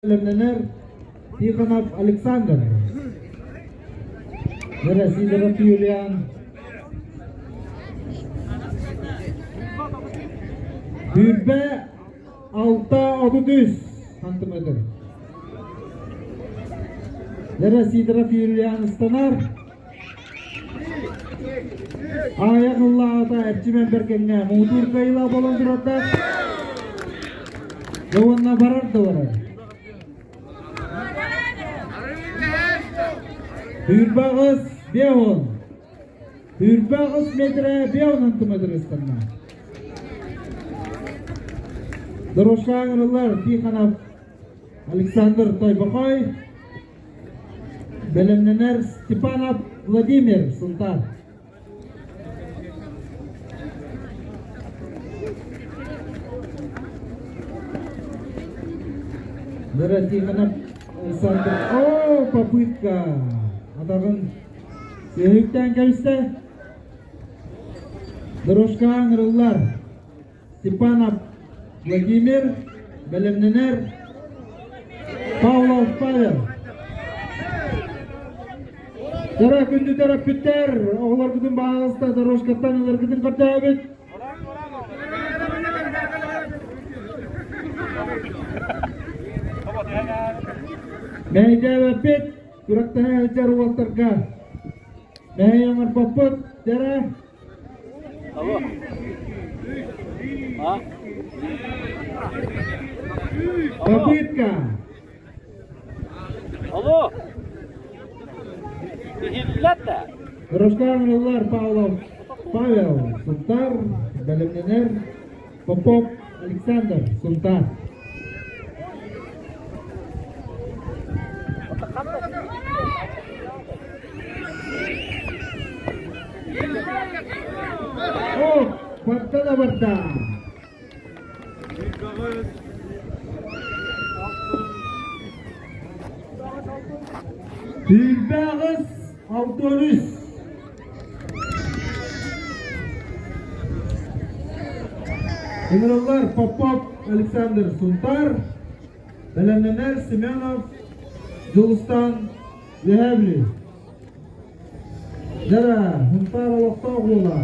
Бэлэмнэнэр Тихонов Александр. Вера Сидоров Юлиан. Сүүрбэ 6 33 сантиметр. Вера Сидоров Юлиан ыстанар. Аҕыйах ыллаабыта Эрчимэн Бэргэҥҥэ муҥутуур кыайыылаах буолан турардаах. Дьэ уонна барар да барар. Сүүрбэ 8 50. Сүүрбэ 8 метрэ 50 сантиметр ыстанна. Дорожка ыҥырыллар Тихонов Александр Тойбохой Бэлэмнэнэр Степанов Владимир Сунтаар. Вера Тихонов Александр. О, попытка! Атаҕын сүөһүктээн кэбистэ. Дорожка ыҥырыллар. Степанов Владимир бэлэмнэнэр Павлов Павел. Дара күндү төрөппүттэр, оҕолоргутун баҕаста дорожкаттан ыларгытын көрдөөбүт. Мэйдээбэппит, күрэхтэһэ сылдьар уолтарга. Мэһэй оҥорбоппут, дара Алло. А? Попытка. Алло. Иһиллэр да? Рустам Ыллар Павлов Павел Сунтар бэлэмнэнэр Попов Александр Сунтар. О, барда да барда. 28 63. Ыҥырыллар Попов Александр Сунтар, бэлэмнэнэр Семенов Дьулустан Үөһээ Дьара, Сунтаар олохтоох уола.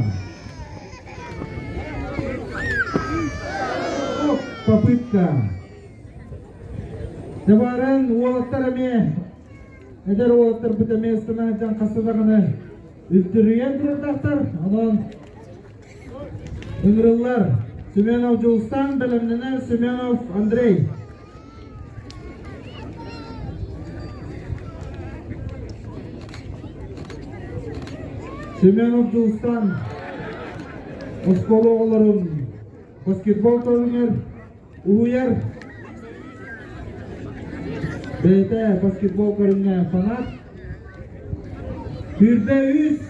Попытка. Дьабаран уолаттар эмиэ эдэр уолаттарбыт эмиэ ыстана хаста даҕаны үлтүрүйэн турардахтар. Онон ыҥырыллар Семенов Дьулустан, бэлэмнэнэр Семенов Андрей. Семенов Дьулустан оскуола оҕолорун баскетбол көрүҥэр уһуйар. Бэйэтэ баскетбол көрүҥэ фанат. 23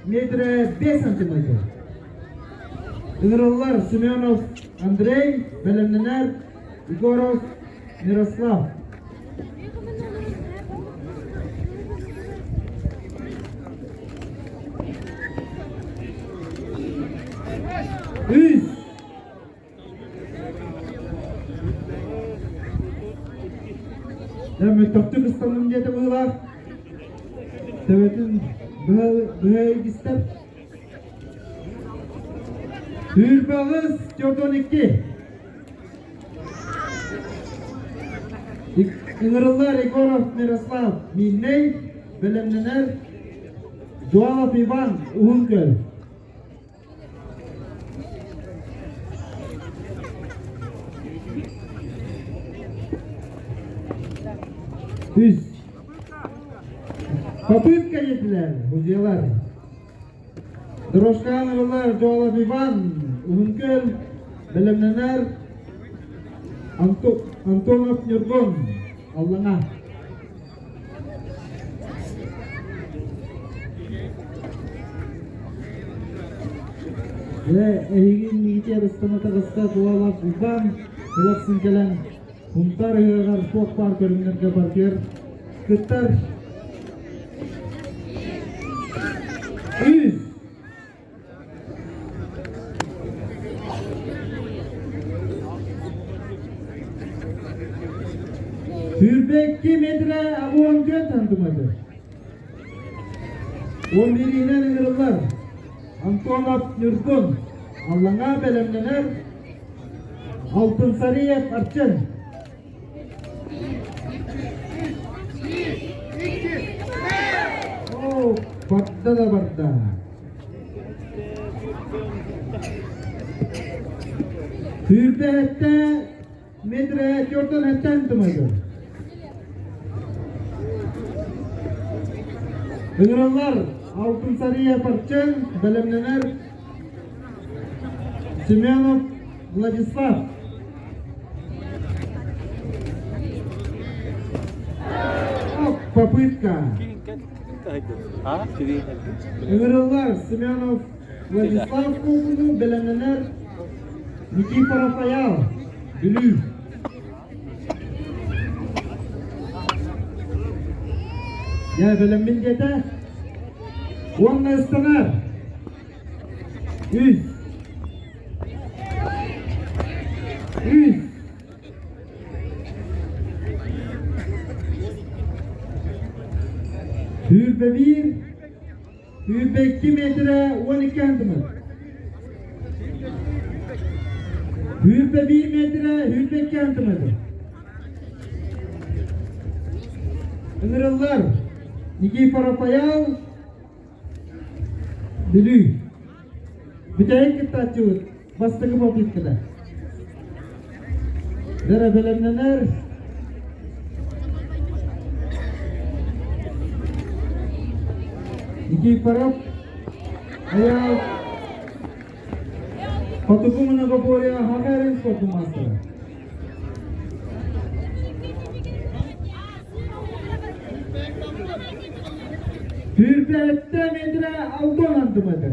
метрэ 5 сантиметр. Ыҥырыллар Семенов Андрей, бэлэмнэнэр Егоров Мирослав. Үс. Дьэ, мөлтөхтүк ыстанным диэтэ быһыылаах. Төбөтүн быһа илгистэр. 28, 42. Ыҥырыллар Егоров Мирослав Мииннэй, бэлэмнэнэр Дуалов Иван Уһун Күөл. Үс. Попытка диэтилэр, судьялар. Дорожкаан Дуалов Иван Уһун Күөл, бэлэмнэнэр Антонов Ньургун Аллаҥа. Дьэ, эһиги иннигитигэр ыстана таҕыста Дуалов Иван ылахсын кэлэн Сунтаар ыһыаҕар туох баар көрүҥнэргэ барытыгар кыттар. Үс. Сүүрбэ метрэ 84 сантиметр. 11-инэн ыҥырыллар. Антонов Ньургун. Аллаҥа бэлэмнэнэр. Алтынсариев Арчын. Оо, барда да барда. Сүүрбэһэттэ метрэ төртөн эттэн тымайдыр. Ыҥыраллар Алтын Сария Парчын бэлэмнэнэр Семенов Владислав. Попытка. Ыҥырыллар Семенов Владислав Куукуну бэлэмнэнэр Никифоров Айаал, Бүлүү. Дьэ, бэлэммин диэтэ. Уонна ыстанар. Үс. Үс. 21, 22 метрэ 12 сантиметр. 21 метрэ 22 сантиметр. Ыҥырыллар Никифоров Айаал, Бүлүү. Бүтэһик кыттааччыбыт бастакы попытката. Дара бэлэмнэнэр. Никифоров Айаал Хотугу многоборье Хахарин спортун маастара. Сүүрбэттэ метрэ алтан сантиметр.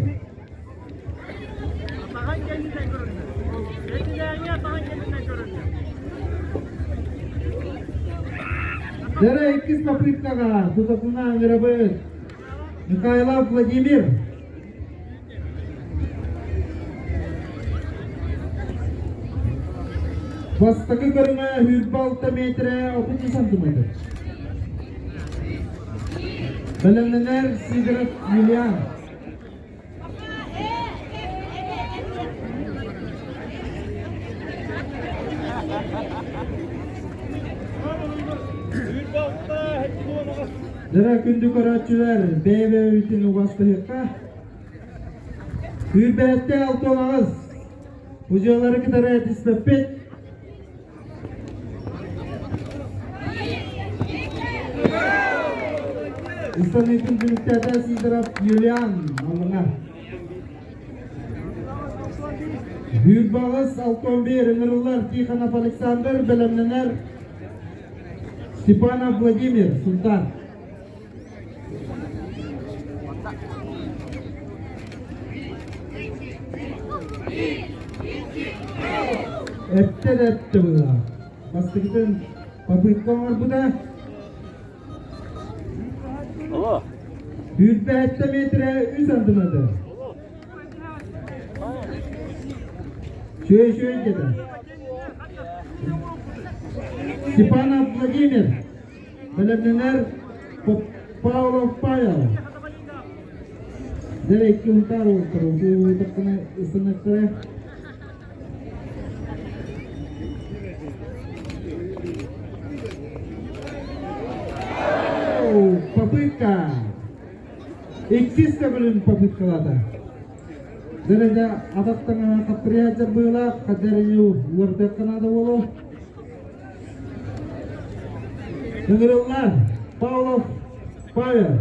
Дара иккис попыткаҕа тутатына ыҥырабыт Михайлов Владимир. Бастакы көрүҥэ 26 метрэ 30 сантиметр. Бэлэмнэнэр Сидоров Юлиан. Дара күндү көрөөччүлэр, бэйэ-бэйэбитин убастыһыахха. Сүүрбэһэттэ 68. Удьуолары кытары этиспэппит. Ыстаныытын түмүктээтэ Сидоров Юлиан Аллаҥа. Бүүрбаҕыс 61 ыҥырыллар Тихонов Александр бэлэмнэнэр Степанов Владимир Султан. Эттэ да эттэ быһыылаах. Бастакытын попытка оҥорбута. Алло. Сүүрбэһэттэ метрэ үс андымады. Сүөй-сүөй диэтэ. Степанов Владимир. Бэлэмнэнэр Павлов Павел. Дьэ икки унтаар уолаттар утуутаххына ыстаныахтара. Попытка. Иккис төгүлүн попыткалаата. Дэрэ ататтаҥа хаппырыйааччар быылаах, хаддарыню уордыахха наада буолуо. Ыҥырыллар Павлов Павел,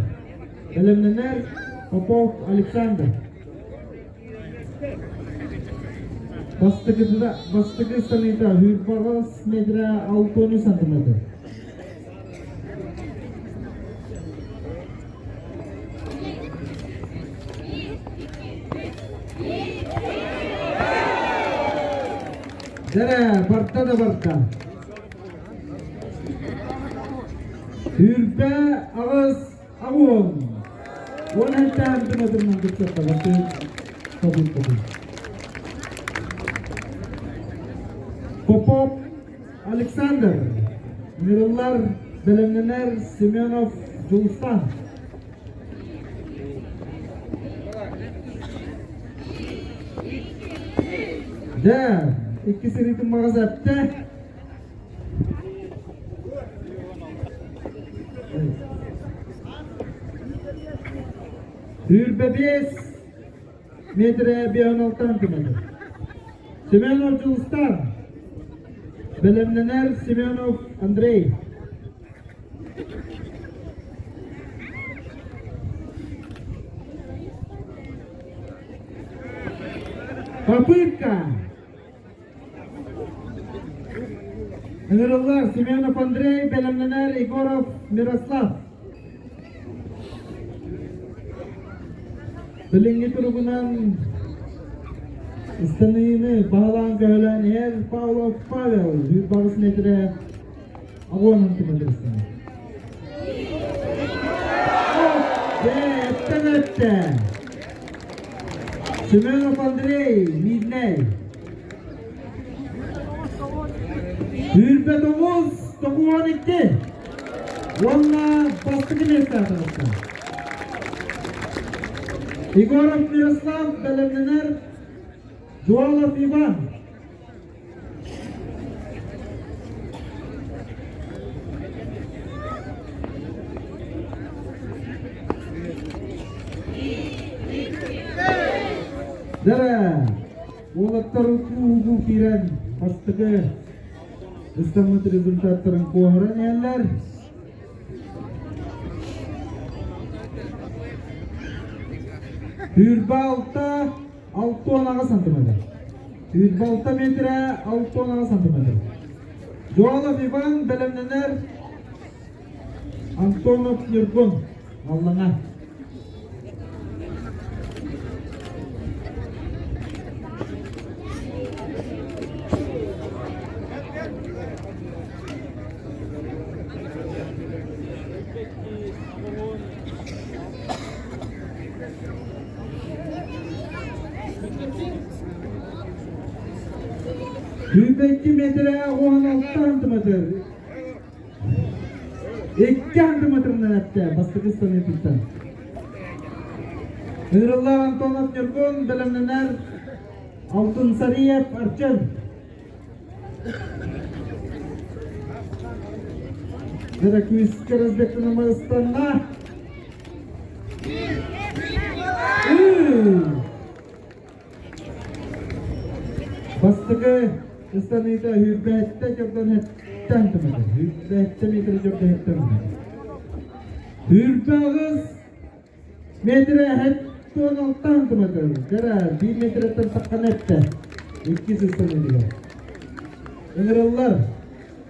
бэлэмнэнэр Попов Александр. Бастакы, бастакы станита Хүрбаҕас метра 6 сантиметр. Дэрэ, барта да барта. Сүүрбэ аҕыс аҕуон. Уон элтээн тыматырынан кыттыахха бастыыр попыт Попов Александр. Ыҥырыллар, бэлэмнэнэр Семенов Дьулустан. Дьэ, иккис ырыытын маҕас эптэ. 25 метрэ 56 сантиметр. Семенов Дьулустан. Бэлэмнэнэр Семенов Андрей. Попытка! Ыҥырыллар Семенов Андрей, бэлэмнэнэр Егоров Мирослав. Билиҥҥи туругунан ыстаныыны баһылаан көһөлөөн иһэр Павлов Павел 108 метрэ Огонь тымыдырсан. Эттен өттө. Семенов Андрей, Мидней. 29, 92. Уонна бастакы миэстэ таҕыста. Егоров Мирослав бэлэмнэнэр Жуалов Иван. Дара, уолаттар утуу киирэн бастакы ыстаммыт результаттарын куоһаран иһэллэр. Түүрбэ алта 68 сантиметр. 106 метрэ 68 сантиметр. Жуалов Иван бэлэмнэнэр Антонов Ньургун Аллаҥа. 102 метрэ 16 сантиметр. 2 сантиметрынан эттэ бастакы станиятыттан. Ыҥырыллаах Антонов Ньургун бэлэмнэнэр Алтын Сариев Арчын. Дара күүскэ разбектана ыстанна. Бастакы ыстаныыта сүүрбэттэ дьордон хэттэн тымыта. Сүүрбэттэ метр дьордон хэттэн 28 метрэ 76 сантиметр. Дара 1 метреттэн таххан эттэ. Иккис ыстаныытыгар. Ыҥырыллар.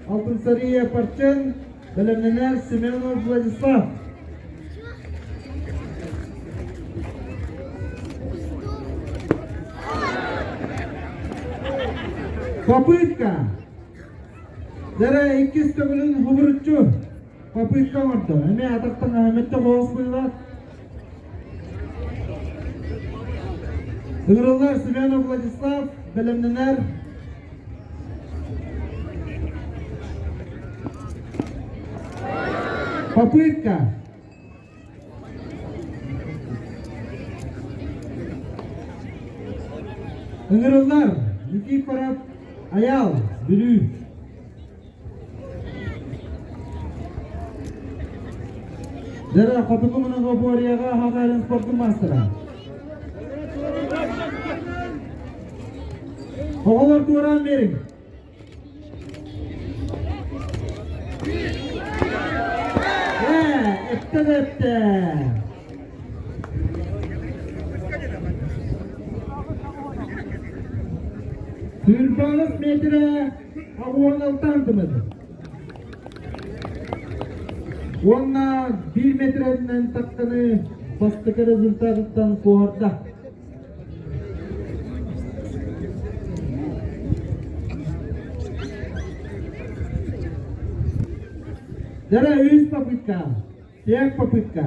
Алтын Сария Парчын, бэлэмнэнэр Семенов Владислав. Попытка. Дара иккис төгүлүн хубуруччу. Попытка оҥордо. Эмиэ атахтан аһымытта хоос быылаах. Ыҥырыллар Семенов Владислав бэлэмнэнэр Попытка. Ыҥырыллар Никифоров Айаал, Бүлүү. Дара хотугу многоборьеҕа Гагарин спордун маастара. Оҕолор туораан биэриҥ. Ээ, эттэ да эттэ. Сүүрбэҕис метрэ 16 сантиметр. Уонна биир метрэнэн тахсаны бастакы результатыттан куоһарда. Дара үс попытка, пять попытка.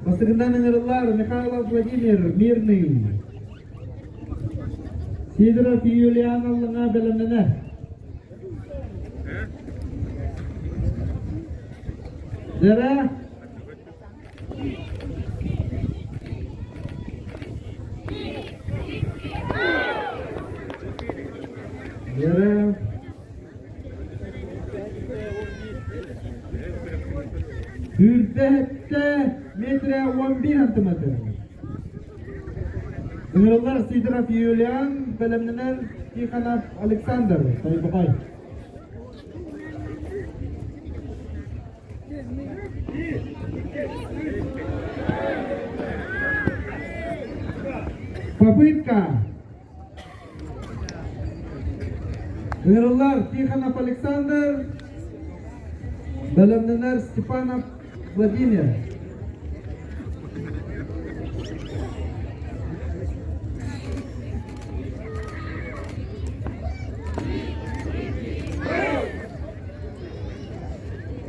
Бастакынан ыҥырыллар Михайлов Владимир Мирный. Сидоров Юлиан Аллаҥа бэлэмнэнэр. Дьэрэ Дьэрэ Сүүрбэһэттэ метрэ 11 сантиметр. Ыҥырыллар Сидоров Юлиан, бэлэмнэнэр Тихонов Александр, Тойбохой. Попытка. Ыҥырыллар Тихонов Александр, бэлэмнэнэр Степанов Владимир.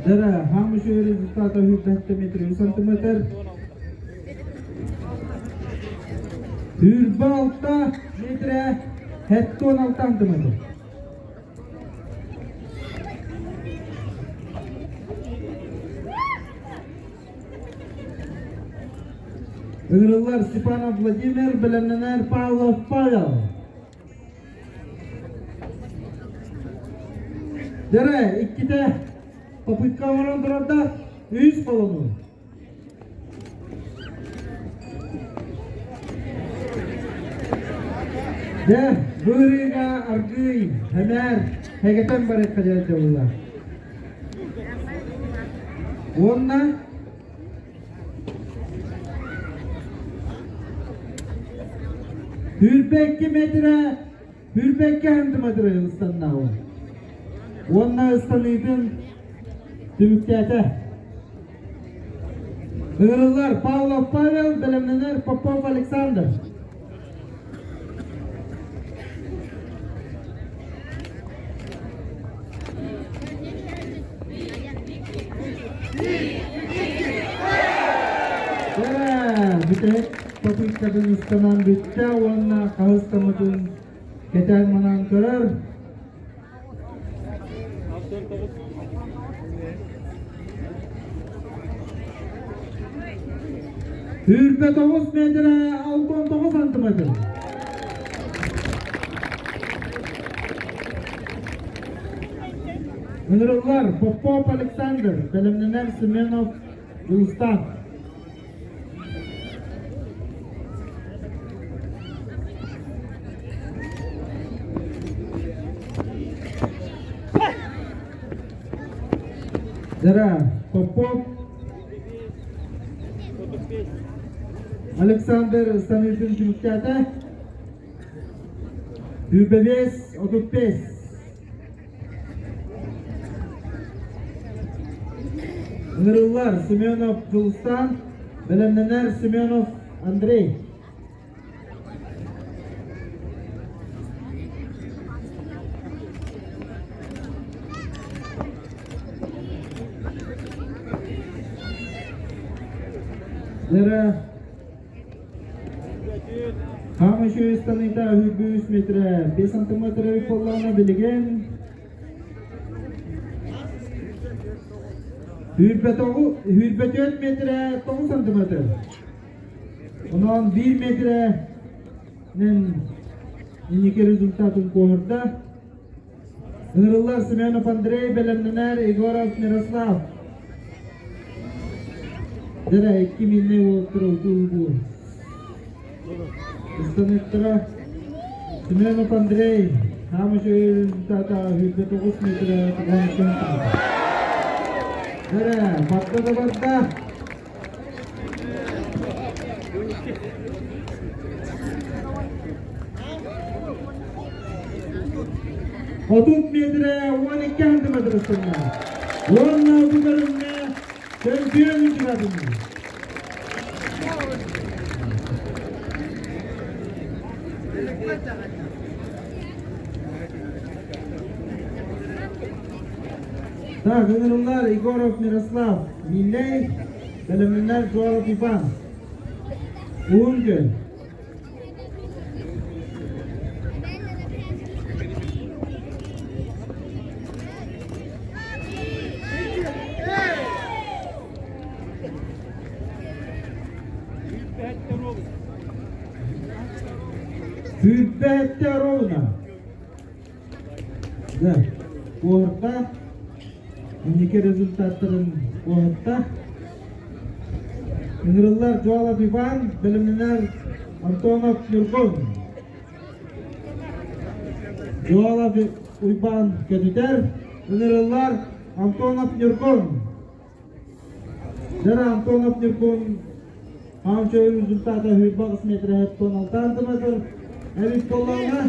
Дара, хаамышы результата 107 метр 3 сантиметр. Үрбэ алта метрэ хеттон алта сантиметр. Ыҥырыллар Степанов Владимир, бэлэмнэнэр Павлов Павел. Дьэрэ, иккитэ попытка оҥорон турарда, үс холонуу. Дьэ, бу ырыыга аргыый, сэмээр, хэгэтэн барыахха диэн дьоллоох. Уонна Сүүрбэкки метрэ, сүүрбэкки сантиметры ыстаннаҕым. Уонна ыстаныытын түмүктээтэ. Ыҥырыллар Павлов Павел, бэлэмнэнэр Попов Александр. Бүтэһик попыткатын ыстанан бүттэ уонна хаһыс тамытын кэтээн манаан көрөр. Сүүрбэ тоҕус метрэ 69 сантиметр. Ыҥырыллар Попов Александр, бэлэмнэнэр Семенов Дьулустаан. Дара Попов Александр Станишин түмүктээтэ. Сүүрбэ 35. Ыҥырыллар Семенов Дьулустаан, бэлэмнэнэр Семенов Андрей. Дара Хаама үчүгэй ыстаныыта үс метрэ 5 сантиметр буоллаҕына билигин 24 метрэ 9 сантиметр. Онон 1 метрэнэн инники результатын куоһурда. Ыҥырыллар Семенов Андрей, бэлэмнэнэр Егоров Мирослав. Дэрэ икки миннэй уолаттар утуу Ыстаныктара Семенов Андрей, хаама үчүгэй результата 109 метрэ 90 Дэрэ, барда да барда. 30 метрэ 12 сантиметр ыстынна. Уонна бу көрүҥҥэ чөмпүйүөн үчүгэтин. Так, ыҥырыллар Егоров Мирослав, Миллей, бэлэмнэнэр Жуалов Иван. Уһун күн. Сүүрбэттэ ровно. Да, куорта инники результаттарын куоһатта. Ыҥырыллар Жуалов Иван, бэлэмнэнэр Антонов Ньургун. Жуалов Уйбаан көтүтэр, ыҥырыллар Антонов Ньургун. Дьара Антонов Ньургун хаамчы результата 28 метр 16 сантиметр. Эбит буоллаҕына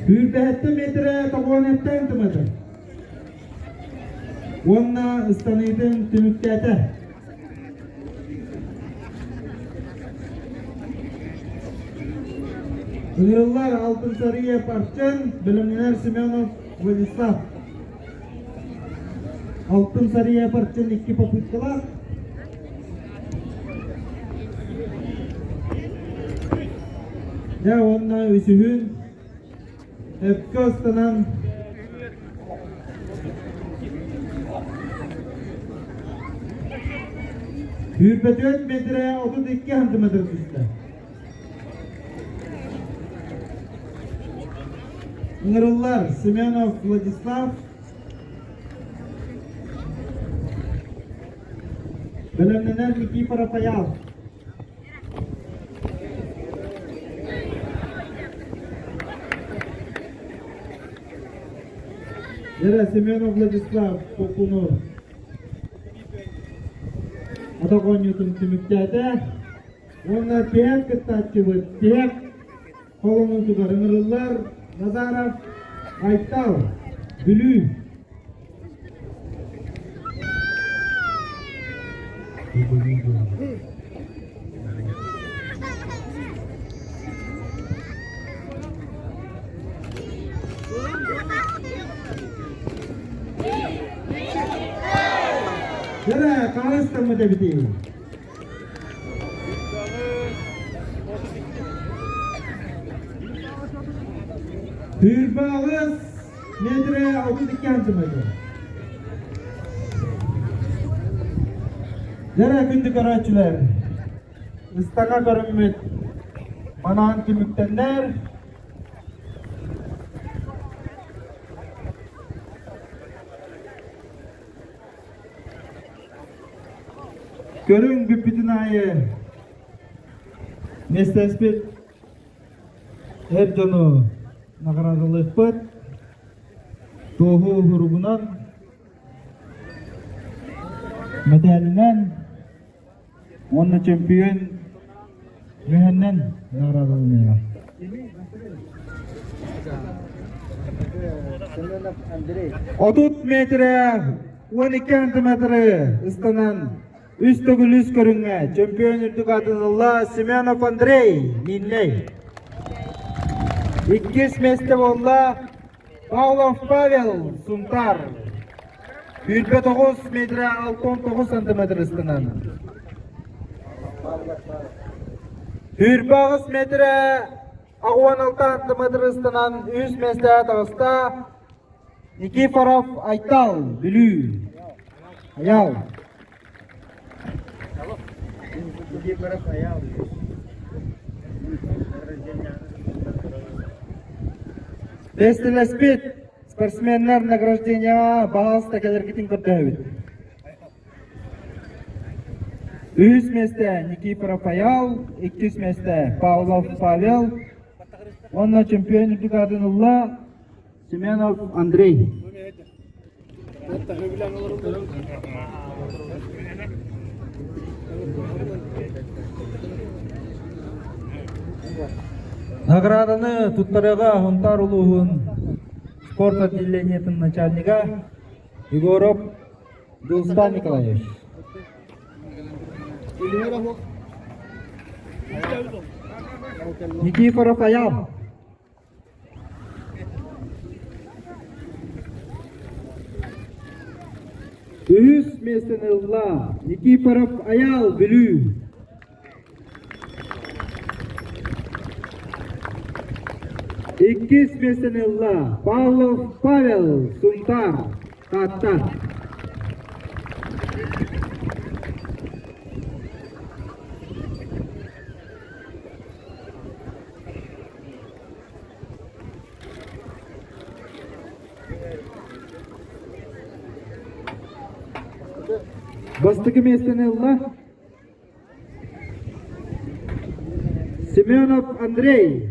Сүүрбэһэттэ метрэ тоҕуон эттэ сантиметр. Уонна ыстаныытын түмүктээтэ. Ыҥырыллар Алтын Сарыев Арчын, бэлэмнэнэр Семенов Владислав. Алтын Сарыев Арчын икки попыткалаах. Дьэ уонна үсүһүн Өпкө ыстанан 24 метрэ 32 сантиметр түстэ. Ыҥырыллар Семенов Владислав Бэлэмнэнэр Никифоров Айаал. Вера Семенов Владислав Попунов атах оонньуутун түмүктээтэ уонна тиһэх кыттааччыбыт тиһэх холонуутугар ыҥырыллар Назаров Айтал Бүлүү Дьэ, хаһыстаммыт эбитий? Сүүрбэ метрэ 32 сантиметр. Дьэрэ күндү көрөөччүлэр, ыстаҥа көрүммүт манаан түмүктэннэр. Көрүҥ бүппүтүн аайы миэстэспит эр дьону наҕараадалыахпыт. Туоһу уһуругунан, мэтээлинэн уонна чөмпүйүөн мүһэннэн наҕараадаланыаҕа. 30 метрэ 12 сантиметры ыстанан үс төгүл үс көрүҥҥэ чөмпүйүөн үрдүк аатын ылла Семенов Андрей Миннэй. Иккис миэстэ буолла Павлов Павел Сунтар. 29 метрэ 69 сантиметр ыстанан. 28 метрэ 16 сантиметр ыстанан үс миэстэ таҕыста Никифоров Айтал, Бүлүү. Аял. Никифоров Аял. Тестилэспит спортсменнар награждениеҕа баҕаласта кэлэргитин көрдөһөбүт. Үһүс миэстэ Никифоров Аял, иккис миэстэ Павлов Павел уонна чемпион үрдүк аатын ылла Семенов Андрей. Награданы туттарыыга Сунтаар улууһун спорт отделениетын начальнига Егоров Дулстан Николаевич. Никифоров Аян. Үһүс миэстэни ылла Никифоров Айаал Бүлүү. Иккис миэстэни ылла Павлов Павел, Сунтаар, Таатта. Бастакы миэстэни ылла Семенов Андрей,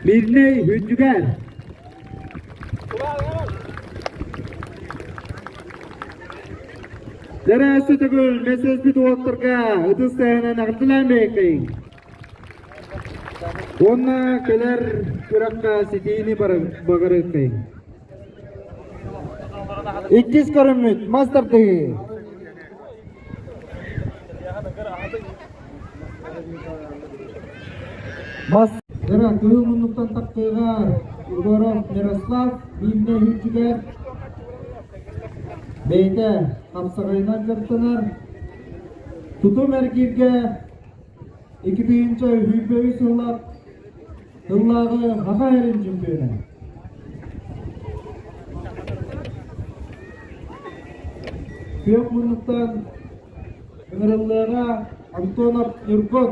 Мирнэй Хүндүгэр. Дәрәсі төгүл месеспит уоттарга ытыс тэһэнэн аҕырдылаан бэйэккэйиҥ. Уонна кэлэр күрэххэ ситиини баҕарыаххайыҥ. Иккис көрүммүт мас тардыһыы. Мас Ыра кыһыл муннуктан тахсыыга Егоров Мирослав биирдэ үһүччүгэр бэйэтэ хапсаҕайынан дьарыктанар. Тутум эргииргэ 2023 сыллаах сыллааҕы Саха сирин чемпиона. Күөх муннуктан ыҥырыллыаҕа Антонов Ньургун.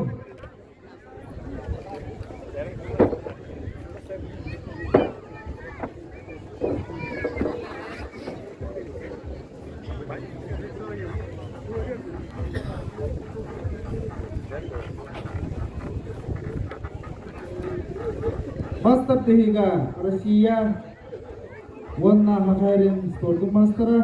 Мас тардыһыыга Россия уонна Саха сирин спордун маастара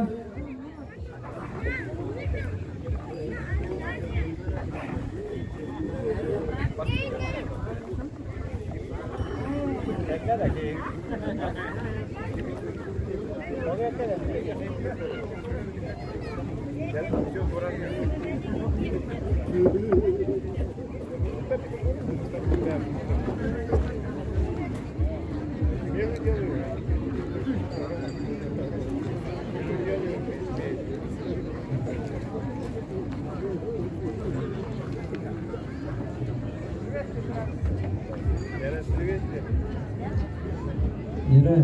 Нера.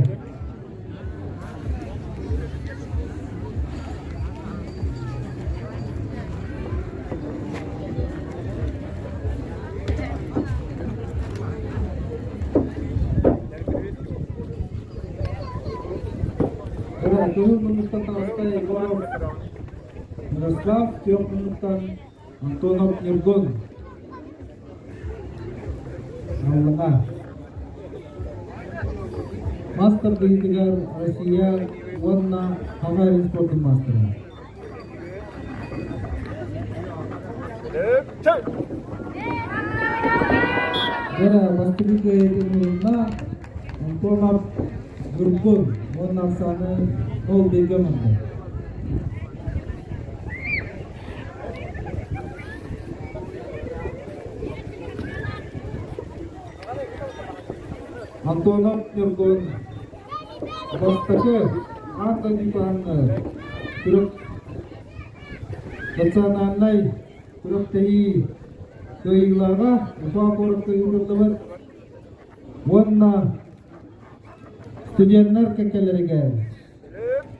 Кыһыл муннуктан таҕыста Егоров Мирослав, күөх муннуктан Антонов Ньургун. Аллаҕа. Мас тардыһыытыгар Россия уонна Саха сирин спордун маастара. Дьэ, бастакы кыайыытын ылынна Антонов Ньургун уонна Оксана ол бииргэ оҥордо. Антонов Ньургун бастакы аан дойдутааҥҥы күрэх национальнай күрэхтэһии кыайыылааҕа Уфа куоракка ыытыллыбыт уонна студеннар кэккэлэригэр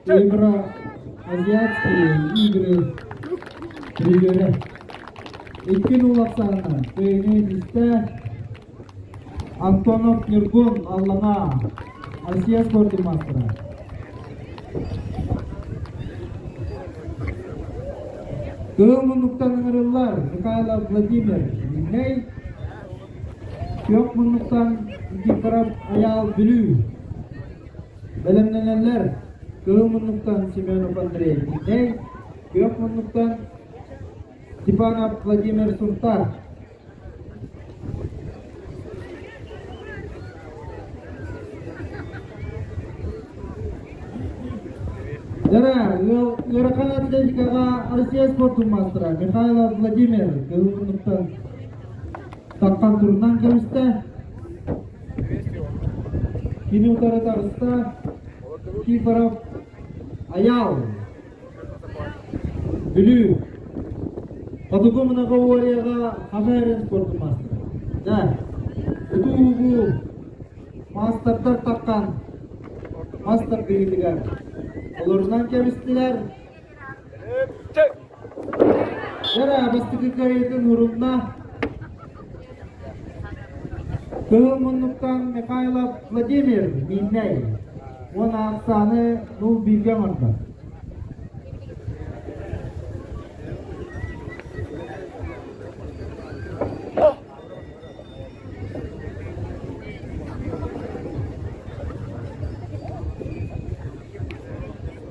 Евро-азиатские игры призерэ. Икки нуул ахсаанынан кыайыыны ситистэ Антонов Ньургун Аллаҥа, Россия спордун маастара. Кыһыл муннуктан ыҥырыллар Михайлов Владимир Миҥнэй, Күөх муннуктан Никифоров Айаал Бүлүү. Бэлэмнэнэллэр Кыһыл муннуктан Семенов Андрей Миҥнэй, Күөх муннуктан Степанов Владимир Сунтар. Дара, ыарахан атлетикаҕа Россия спордун маастара Михайлов Владимир кыһыл муннуктан таххан турунан кэбистэ. Кини утары таҕыста Никифоров Айаал Бүлүү Хотугу многоборьеҕа Саха эрин спордун маастара. Да, утуу-угуу. Маастардар таххан мастар быһыытыгар олорунан кэбистилэр. Эрэ бастакы кыайыытын урунна. Кыһыл муннуктан Михайлов Владимир Миннэй уонна ахсааны нул бииргэ оҥордо.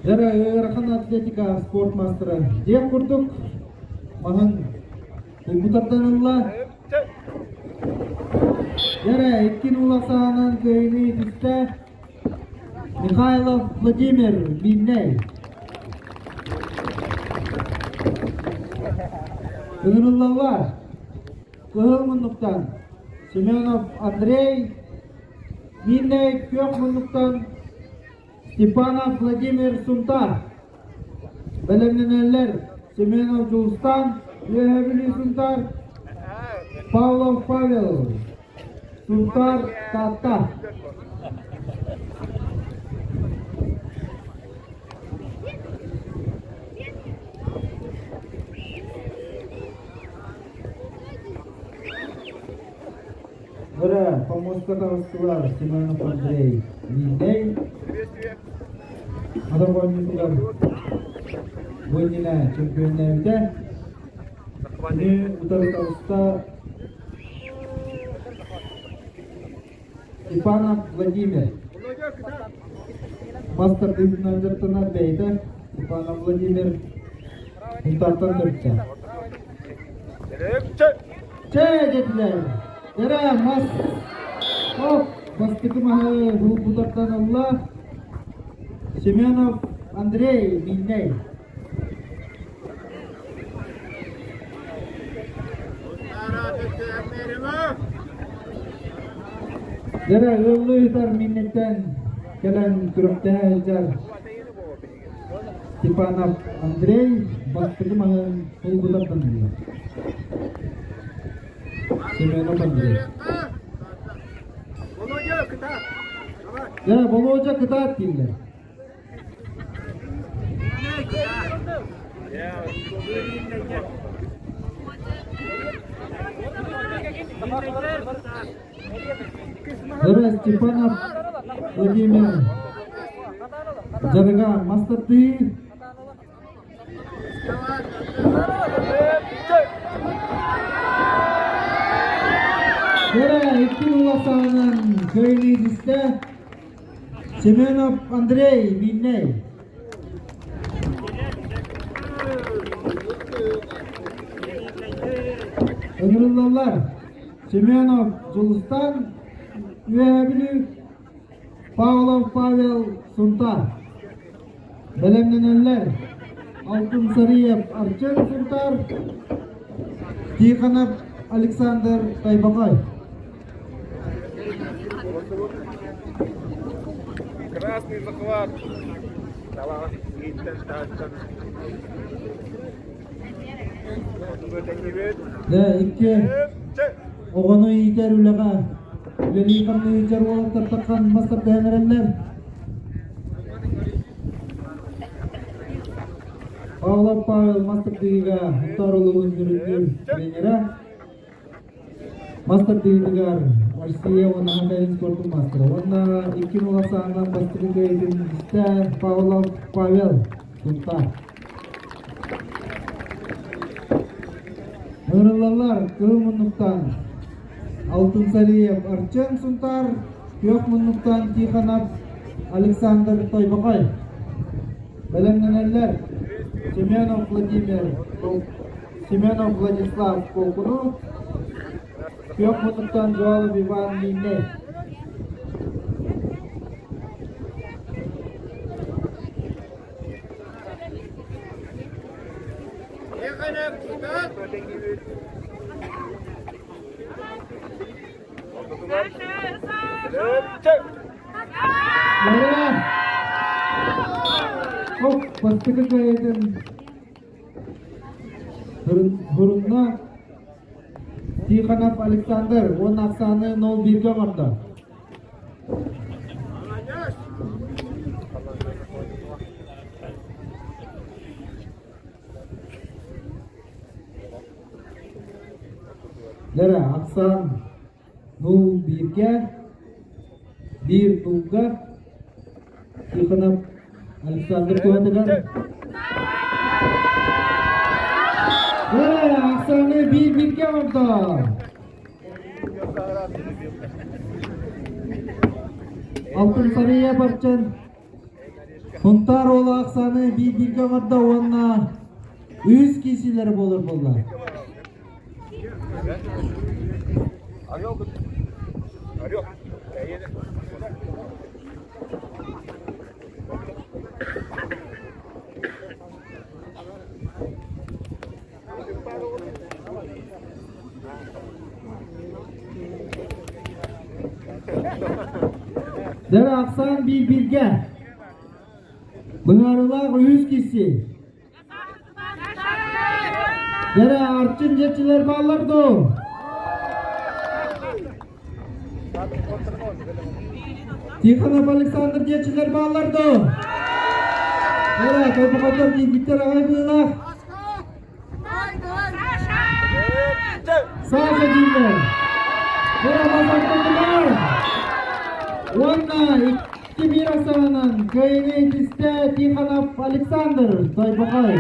Дьэ ыарахан атлетика спорт маастара диэх курдук маһын булгу тардан ылла. Дьэ икки нула саанан кыайыныы түстэ Михайлов Владимир Миннэй. Ыҥырыллаллар. Кыһыл муннуктан Семенов Андрей, Миннэй күөх муннуктан Степанов Владимир Сунтар. Бэлэмнэнэллэр Семенов Дьулустан, Үөһээ Бүлүү Сунтар, Павлов Павел, Сунтар Таатта. Бара, помостка таҕыстылар Семенов Андрей Миндей. Атах оонньуутугар бу иннинэ чөмпүйүөннээбитэ. Кини утары таҕыста Степанов Владимир. Мастер быһыытынан дьарыктанар бэйэтэ Степанов Владимир Сунтаартан төрүттээх. Чэ, диэтилэр. Эрэ мас оп бастакы маһы булбутартан ылла Семенов Андрей Миннэй. Дьэрэ ыаллыы ыытар минниттэн кэлэн күрэхтэһэ сылдьар Степанов Андрей бастакы маһын булбутартан ылла. Семенов Андрей. Дьэ, Болуодьа кытаат дииллэр. Ыры Степанов Владимир дьарыга мастардыы Дьэ, икки уласаанан кыайыы түстэ. Семенов Андрей Миннэй. Ыҥырыллаллар Семенов Дьулустан Үөһээ Бүлүү, Павлов Павел Сунтаар. Бэлэмнэнэллэр Алтын Сариев Арчын Сунтаар, Тихонов Александр Тайбакай. Красный захват. Дьэ, икки оҕону иитэр үлэҕэ үлэлии-хамныы сылдьар уолаттар таххан мас тардыһан эрэллэр. Павлов Павел мас тардыһыыга Сунтаар улууһун сүрүннүүр тренерэ. Мас тардыһыытыгар Россия уонна Хатайын спордун маастара уонна икки нула саанан бастакы кыайыытын ситистэ Павлов Павел Сунтаар. Ыҥырыллаллар кыһыл муннуктан Алтын Сариев Арчын Сунтаар, күөх муннуктан Тихонов Александр Тойбохой. Бэлэмнэнэллэр Семенов Владимир Семенов Владислав Куокуну, күөх муннуктан Жуалов Иван Мииннэй. Оп, бастакы кыайыытын Бурунна Тихонов Александр уонна ахсааны 0-1-гэ оҥордо. Дэрэ, ахсаан нул бииргэ, биир нулга Тихонов Александр туһатыгар. Дэрэ, ахсааны биир бииргэ оҥордо. Алтын Сарыя Барчан Сунтаар уола ахсааны биир-бииргэ оҥордо уонна үс киисилэр буолар буолла. Дэр ахсаан биир-бииргэ. Быһаарылаах үһүс киси. Дэрэ Арчын дьиэтчилэр бааллар дуо? Тихонов Александр диэччилэр бааллар дуо? Эрэ, Тойбохойдор киирбиттэр аҕай быылаах. Саша дииллэр. Эрэ, басаттаннылар. Уонна 2-1 ахсаанынан кыайыыны итистэ Тихонов Александр Тойбохой.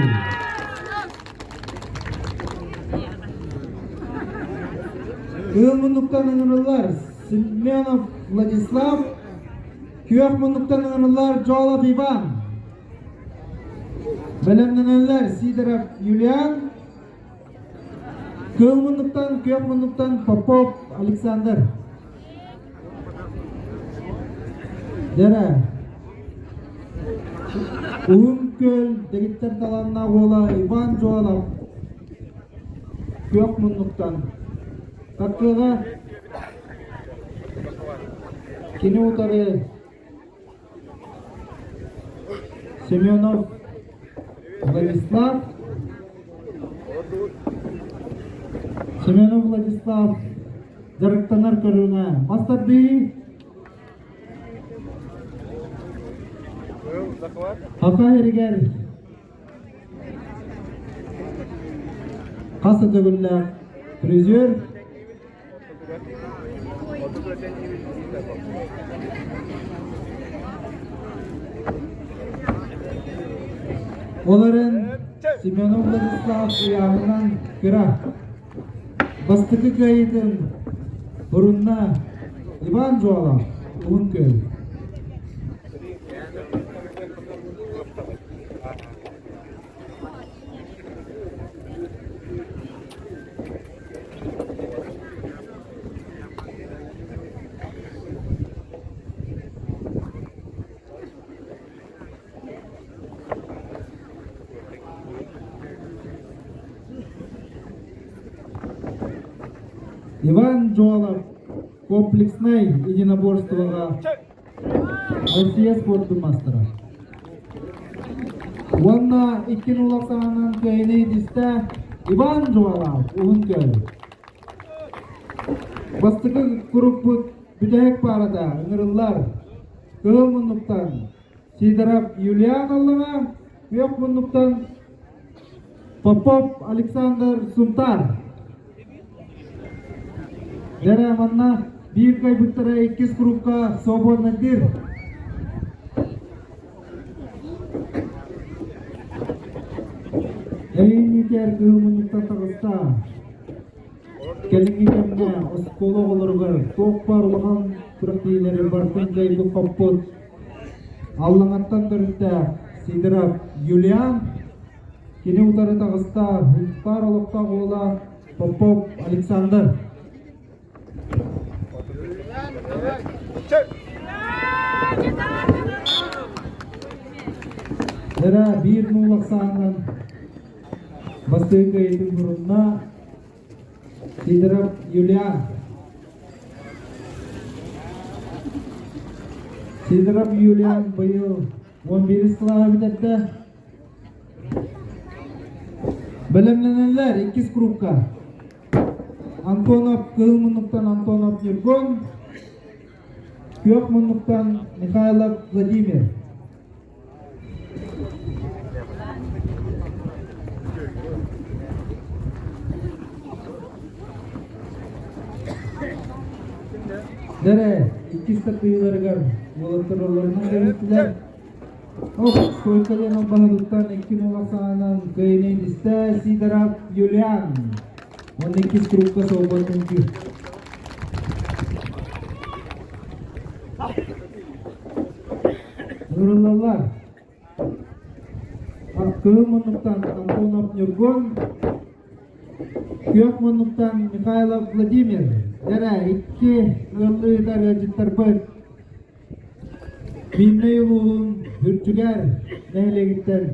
Кыыл муннуктан ыҥырыллар Семенов Владислав, күөх муннуктан ыҥырыллар Жолов Иван. Бэлэмнэнэллэр Сидоров Юлиан, кыыл муннуктан, күөх муннуктан Попов Александр. Дэрэ. Уһун Күөл дэгиттэр талааннаах уола Иван Жуалов күөх муннуктан Таккыга кини утары Семенов Владислав Семенов Владислав дьарыктанар көрүҥэ мас тардыы Саха сиригэр хас да төгүллээх призер Ол эрэн Семенов Владислав ыйааһынан кыра. Бастакы кыайыытын бурунна Иван Жуалов, Уһун Күөл. Иван Жуалов комплекснай единоборствоҕа Россия спордун маастара. Уонна икки нула саҕанан кыайыны итистэ Иван Жуалов Уһун Күөл. Бастакы куруппут бүтэһик паарата ыҥырыллар. Кыһыл муннуктан Сидоров Юлиан Аллаҥа, күөх муннуктан Попов Александр Сунтаар. Дэрэ манна биир кыайбыттара иккис курупка свободно дир. Эйиҥҥитигэр кыһыл муннуктан таҕыста. Кэлиҥҥи кэмҥэ оскуола оҕолоругар туох баар улахан күрэхтэһиилэри барытын кыайбыт-хоппут Аллаҥаттан төрүттээх Сидоров Юлиан кини утары таҕыста Сунтаар олохтоох уола Попов Александр. Эрэ биир нуулах саанан бастыҥ кыайыытын бурунна Сидоров Юлиан. Сидоров Юлиан быйыл 11 кылааһы бүтэрдэ. Бэлэмнэнэллэр иккис курупка. Антонов кыһыл муннуктан Антонов Ньургун, күөх муннуктан Михайлов Владимир. Дэрэ, иккис тардыһыыларыгар уолаттар орлорунан кэбистилэр. Оп, стойка диэн албаһытыттан 2-0 ахсаанынан кыайыыны истэ Сидоров Юлиан. Уонна иккис курукка солбуот үҥкүү. Ыҥырыллаллар. Кыһыл муннуктан Антонов Ньургун, Күөх муннуктан Михайлов Владимир. Дэрэ, икки ыаллыытар ыалдьыттарбыт Мииннэй улууһун Үрдүгэр нэһилиэгиттэн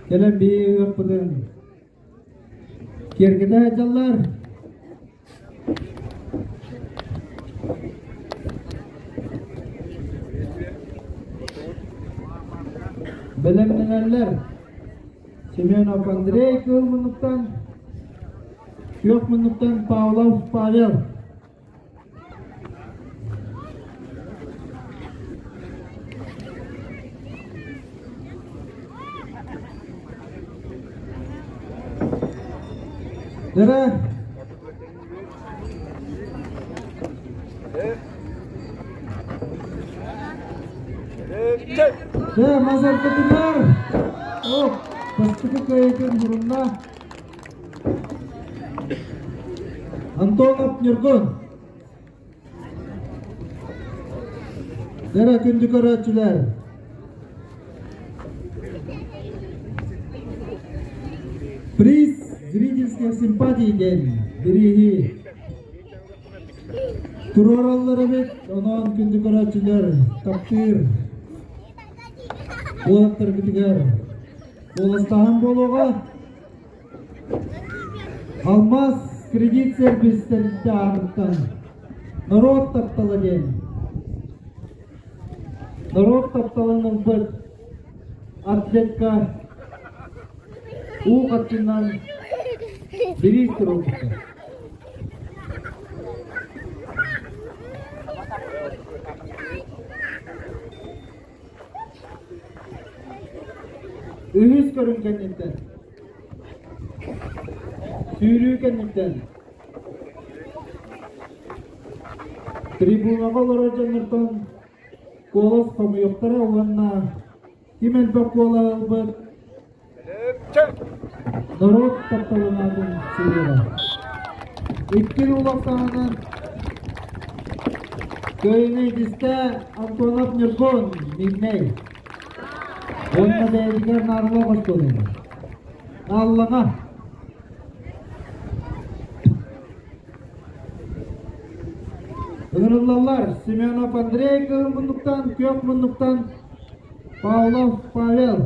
кэлэн биһиги ыһыахпытын киэргэтэ сылдьаллар. Бэлэмнэнэллэр. Семенов Андрей кыыл муннуктан, күөх муннуктан Павлов Павел. Дара Дэ, мазартатынар! Оп, бастакы кыайытын мурунна. Антонов Ньургун. Дара күндү көрөөччүлэр. Приз зрительских симпатий диэн бирииһи туруораллар эбит. Онон күндү көрөөччүлэр таптыыр уолаттаргытыгар куоластааһын буолуоҕа. Алмаас кредит сервис тэрилтэ аатыттан норуот таптала диэн норуот тапталын ылбыт атлетка уу харчынан бириис туруорбуттар. Үһүс көрүҥ кэнниттэн Сүүрүү кэнниттэн трибунаҕа олорор дьоннортон куолас хомуйуохтара уонна ким элбэх куолаһы ылбыт норуот тапталын аатын сыылыаҕа. Икки улах саҕанан Кыайыыны итистэ Антонов Ньургун, Миҥнэй. Уонна бэйэтигэр наадалаах оскуоланы. Аллаҥа. Ыҥырыллаллар Семенов Андрей кыһыл муннуктан, күөх муннуктан Павлов Павел.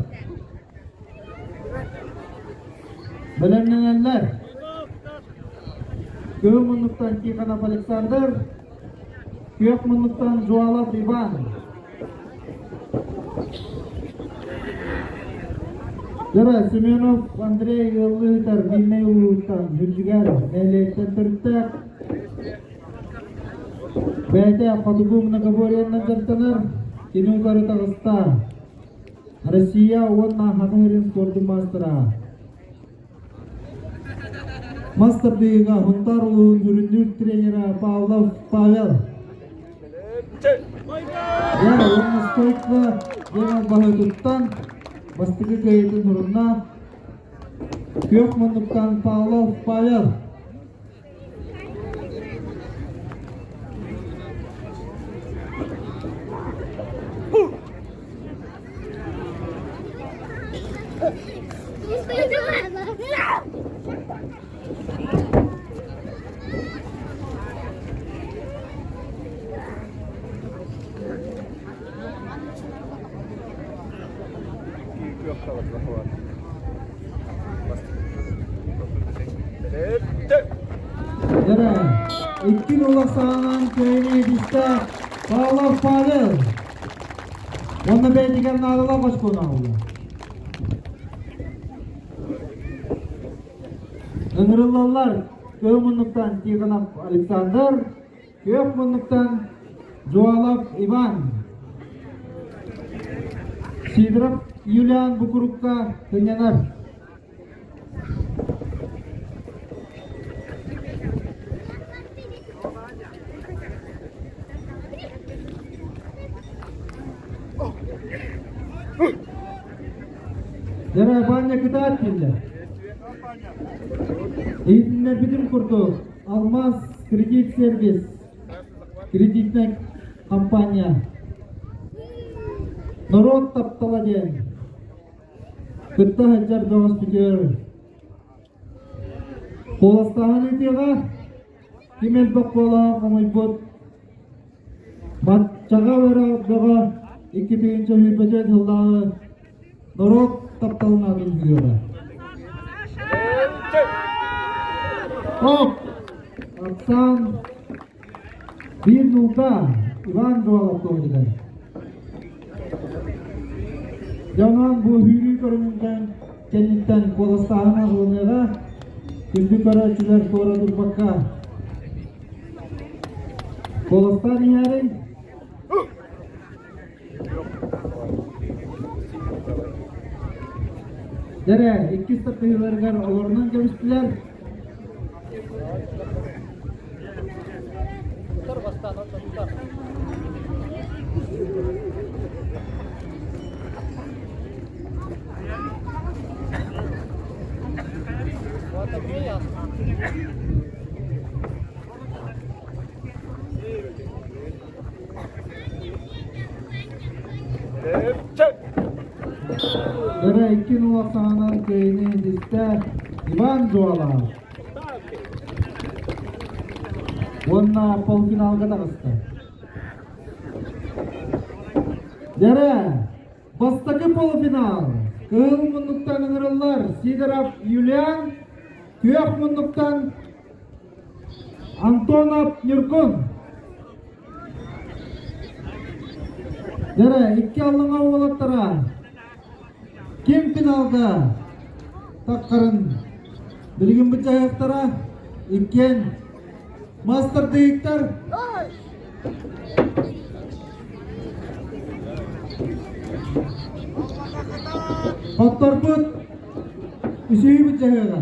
Бэлэмнэнэллэр. Кыһыл муннуктан Тихонов Александр, күөх муннуктан Жуалов Иван. Дьара Семенов Андрей ыаллыытар Миинэй улууһуттан Үрдүгэр нэһилиэктэн төрүттээх. Бэйэтэ хотугу многоборьенан дьарыктанар, кини утары таҕыста. Россия уонна Саха сирин спордун маастара. Мас тардыыга Сунтаар улууһун сүрүннүүр тренера Павлов Павел. Дьэ, уонна стойка диэн албаһы туттан, бастакы кыайыытын сурунна. Күөх муннуктан Павлов Павел. Дьэ, икки саҕалаан кыайыы бистэ Павлов Павел. Уонна бэйэтигэр наадалаах оскуола оҕолор. Ыҥырыллаллар Кыһыл муннуктан Тихонов Александр, Күөх муннуктан Жуалов Иван. Сидоров Юлиан Букурукка сынньанар. Дьэ, Ваня кытаат дииллэр. Иһитиннэрбитим курдук, Алмаз кредит сервис кредитнай компания норуот таптала диэн кытта сылдьар бөҕөспүтүгэр куоластааһын ыытыаҕа. Ким элбэх куолаһа хомуйбут Баччаҕа бөҕө 2024 сыллааҕы норуот тапталын аатын сүгүөҕэ. Оп! Оксан биир нуука Иван Жуалов туоһутугар. Дьонон бу сүүрүү көрүҥүнтэн кэнниттэн куоластааһын аҕылыныаҕа. Күндү көрөөччүлэр туора турбакка куоластаан иһээриҥ. Дэрэ, иккис таппыһыыларыгар олорунан кэбистилэр. Дэрэ икки нула саҕанан кыайыыны ситистэ Иван Жуалов уонна полуфиналга таҕыста. Дэрэ бастакы полуфинал кыһыл муннуктан ыҥырыллар Сидоров Юлиан, күөх муннуктан Антонов Ньургун. Дэрэ, икки аллаҥа уолаттара ким финалга таххарын билигин быччайыахтара иккиэн мастардыыктар Хотторбут үсүһү быччаһыаҕа.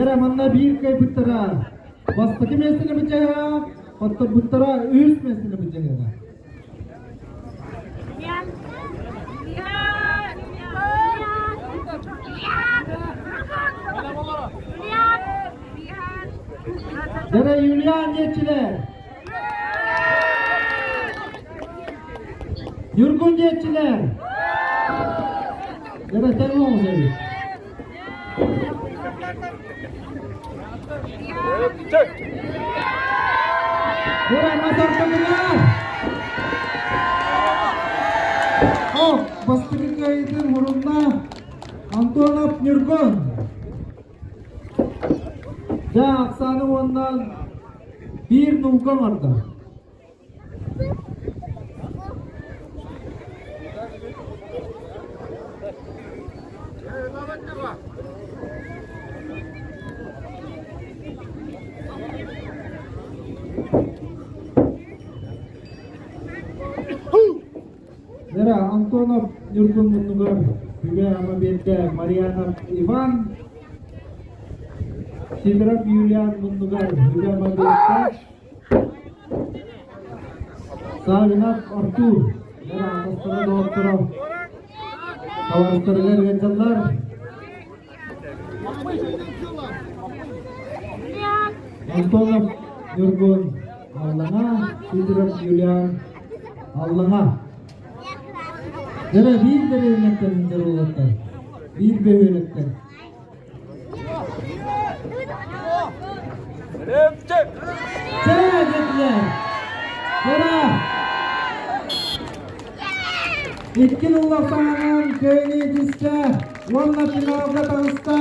Эрэ манна биир кыайбыттара бастакы миэстэни быдьаһа, хотторбуттара үс миэстэни быдьаһыаҕа. Дара Юлиан диэччилэр! Ньургун диэччилэр! Дара тэҥ оҕус Дара Назар О, бастакы кыайыытын мурунна Антонов Ньургун. Дьэ, Оксана уонна биир нуука оҥордо. Вера Антонов Ньургун муннугар сүбэ-ама биэрдэ Марьянов Иван, Сидоров Юлиан муннугар сүбэ-ама биэрдэ Савинов Артур. Вера атастара доҕотторо табаарыстарыгар ыалдьаллар. Антонов Ньургун Аллаҥа, Сидоров Юлиан Аллаҥа. Дьэ, биир дэриэбинэттэн сылдьар уолаттар, биир бөһүөлэктэн. Чэ, диэтилэр. Дьэ, икки нуллах саҥанан кыайыы түстэ уонна финалга таҕыста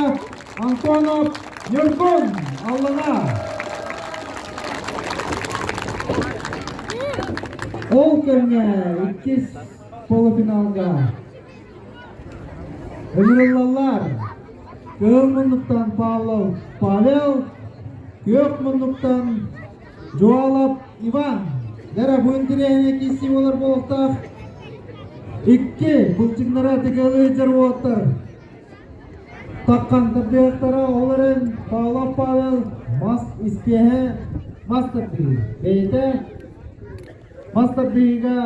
Антонов Ньургун Аллаҥа. Ол кэмҥэ иккис полуфиналга ыҥырыллаллар Кыһыл муннуктан Павлов Павел, Күөх муннуктан Жуалов Иван. Дара бу интириэһинэй киирсии буолар буолуохтаах. Икки былчыҥнара тыгыалыы дьар уолаттар. Таххан тардыахтара, ол эрэн Павлов Павел мас испиэһэ мас тардыы. Бэйэтэ мас тардыыга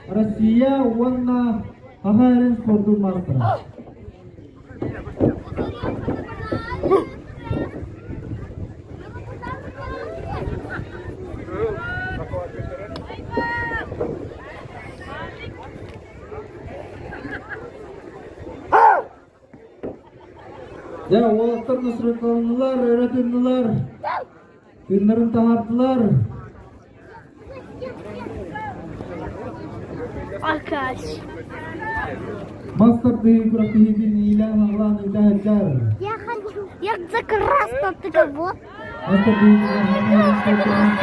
Россия уонна Саха эрин спордун маастара. Дьэ, уолаттар настройкаланнылар, өрө тыыннылар, тыыннарын таһаардылар. Акаш. Мас тардыһыы күрэхтэһиитин иилээн-аҕалаан ыыта сылдьар. Я хочу. Я за красного ты кого? Мас тардыһыы Красный, красный,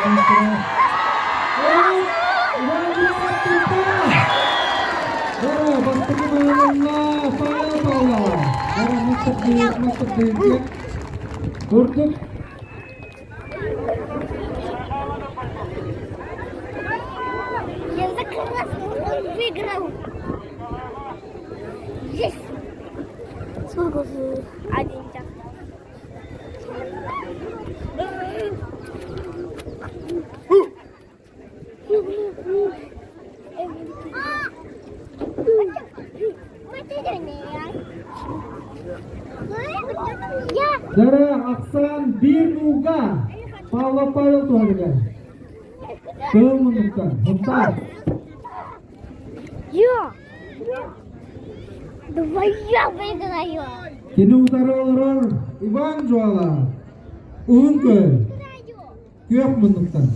красный, красный. Курдук Я за красный, он выиграл. Есть. Сколько? Один час. Дара ахсаан биир нууга Павлов Павел туһарыгар. Кыыл муннуктан, Мунтаар. Я! Давай я выиграю! Кини утары олорор Иван Жуала. Уһун көй. Күөх муннуктан.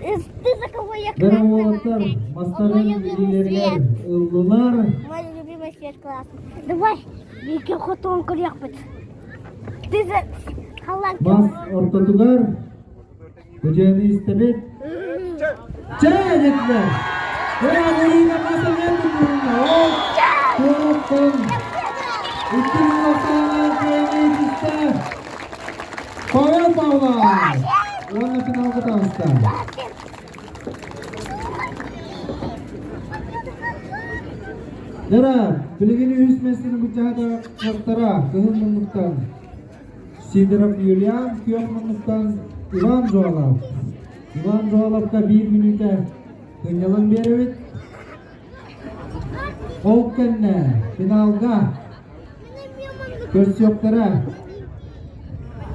Ты за кого я Дара уолаттар мастарын илиилэригэр ыллылар. Мой любимый цвет классный. Давай, бииргэ хотон көрүөхпүт. Ты за халлаан Мас ортотугар Көдьөөнү истэбит. Чэ диэтилэр. Ээ, Марина хас эмиэ тутулунна. Ол туоруттан икки муҥатааҕы кыайыы түстэ. Павел Павлов уонна финалга таҕыста. Дара, билигин үһүс миэстэни былдьаһа кыһыл муннуктан Сидоров Юлиан, күөх муннуктан Иван Жуалов. Иван Жуаловка биир мүнүүтэ сынньалаҥ биэрэбит. Ол кэннэ финалга көрсүөхтэрэ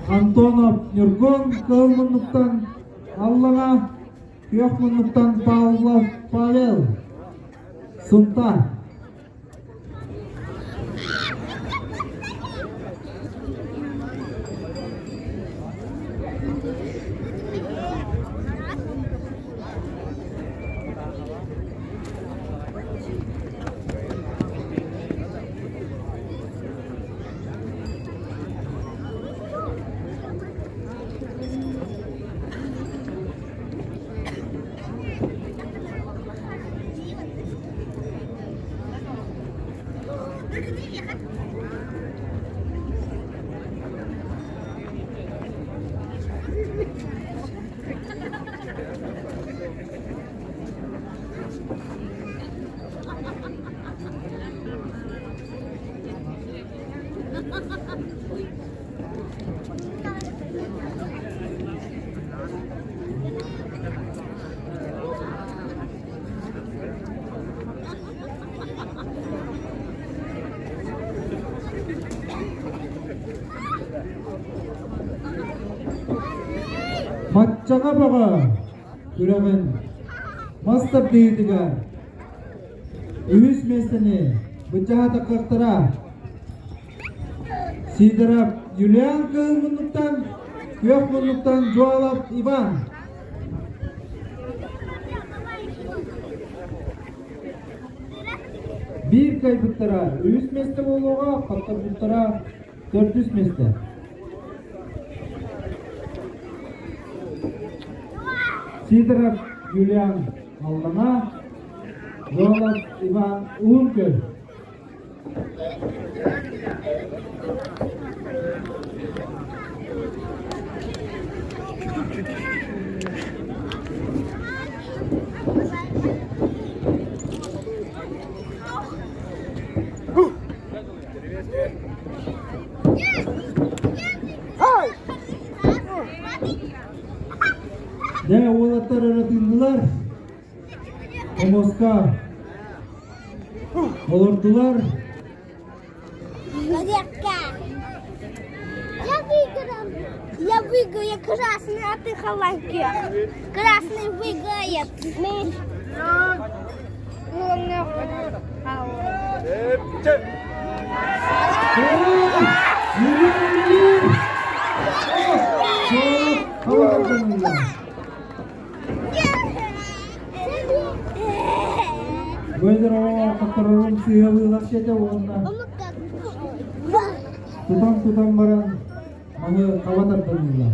Антонов Ньургун кыһыл муннуктан Аллаҥа, күөх муннуктан Павлов Павел Сунтаар. Маччаҕа бөҕө күрэҕин мас тардыытыгар үһүс миэстэни быччаһатахтара Сидоров Юлиан кыһыл муннуктан, күөх муннуктан Жуалов Иван. Биир кыайбыттара үһүс миэстэ буолуоҕа, хотторбуттара төрдүс миэстэ. Сидоров Юлиан Аллана, Жуалов Иван Уһун Күөл. Дьэ, уолаттар өрө тыыннылар. Хомуска олордулар. Я выиграл. Я выиграю красный, а ты холодец. Красный выиграет. Бөдөрө хотторорун сыыһа сиэтэ уонна тутан-тутан баран маны хаба тардыннылар.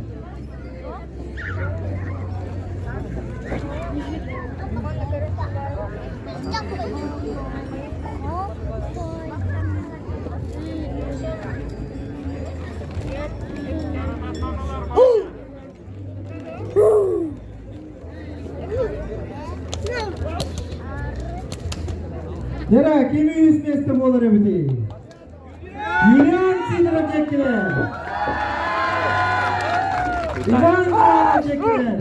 Дьэ, ким үһүс миэстэ буолар эбитий? Юлиан Сидоров диэккилэр! Иван Иванов диэккилэр!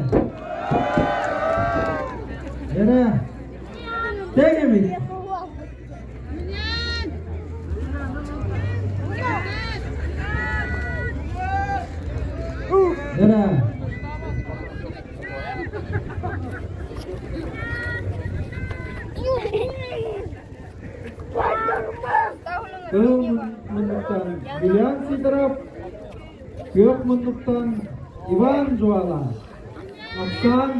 Дьэ, тэҥ эбит. Дьэ, Кыһыл муннуктан Юлиан Сидоров, күөх муннуктан Иван Жуала. Ахсаан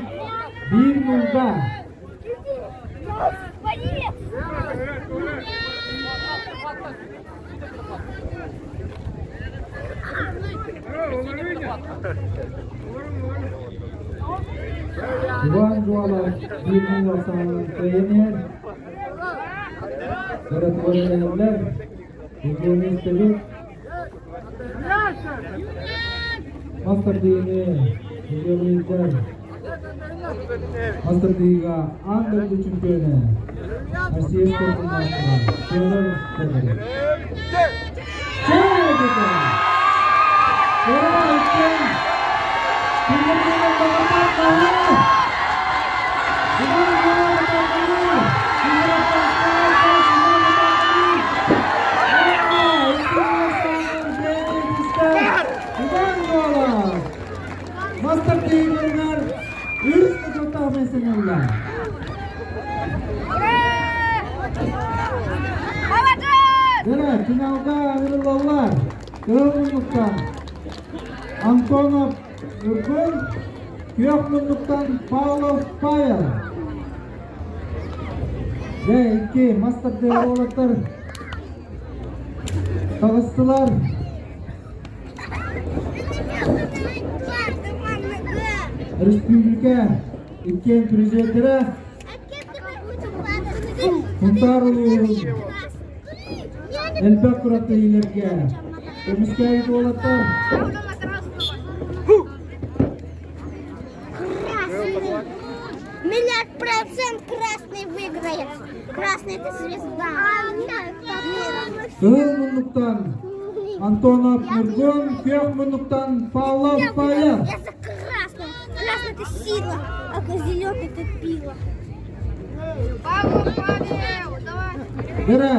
биир нуулга. Иван Жуала биир нуул ахсаанынан кыайан иһэр. Өрөтүөрэлэһэллэр, Евгений истэбит. Мас тардыыны Евгенийдэр мас тардыыга аан дойду чемпиона Россия спордун маастара Федор Федоров. Мастер үс миэстэни Дьэ, финалга ыҥырыллаллар. Кыһыл муннуктан Антонов Ньургун, күөх муннуктан Павлов Павел. Дьэ, икки мас тардыһар уолаттар таҕыстылар. Республика иккиэн президенттэрэ Сунтаар улууһун элбэх күрэхтэһиилэргэ көмүскээбит уолаттар Миллиард процент красный выиграет. Красный это звезда. Кыһыл муннуктан Антонов Нургун, күөх муннуктан Павлов Павел. Я за красный. Красный это сила, а зеленый это пиво. Павлов Павел, давай. Бера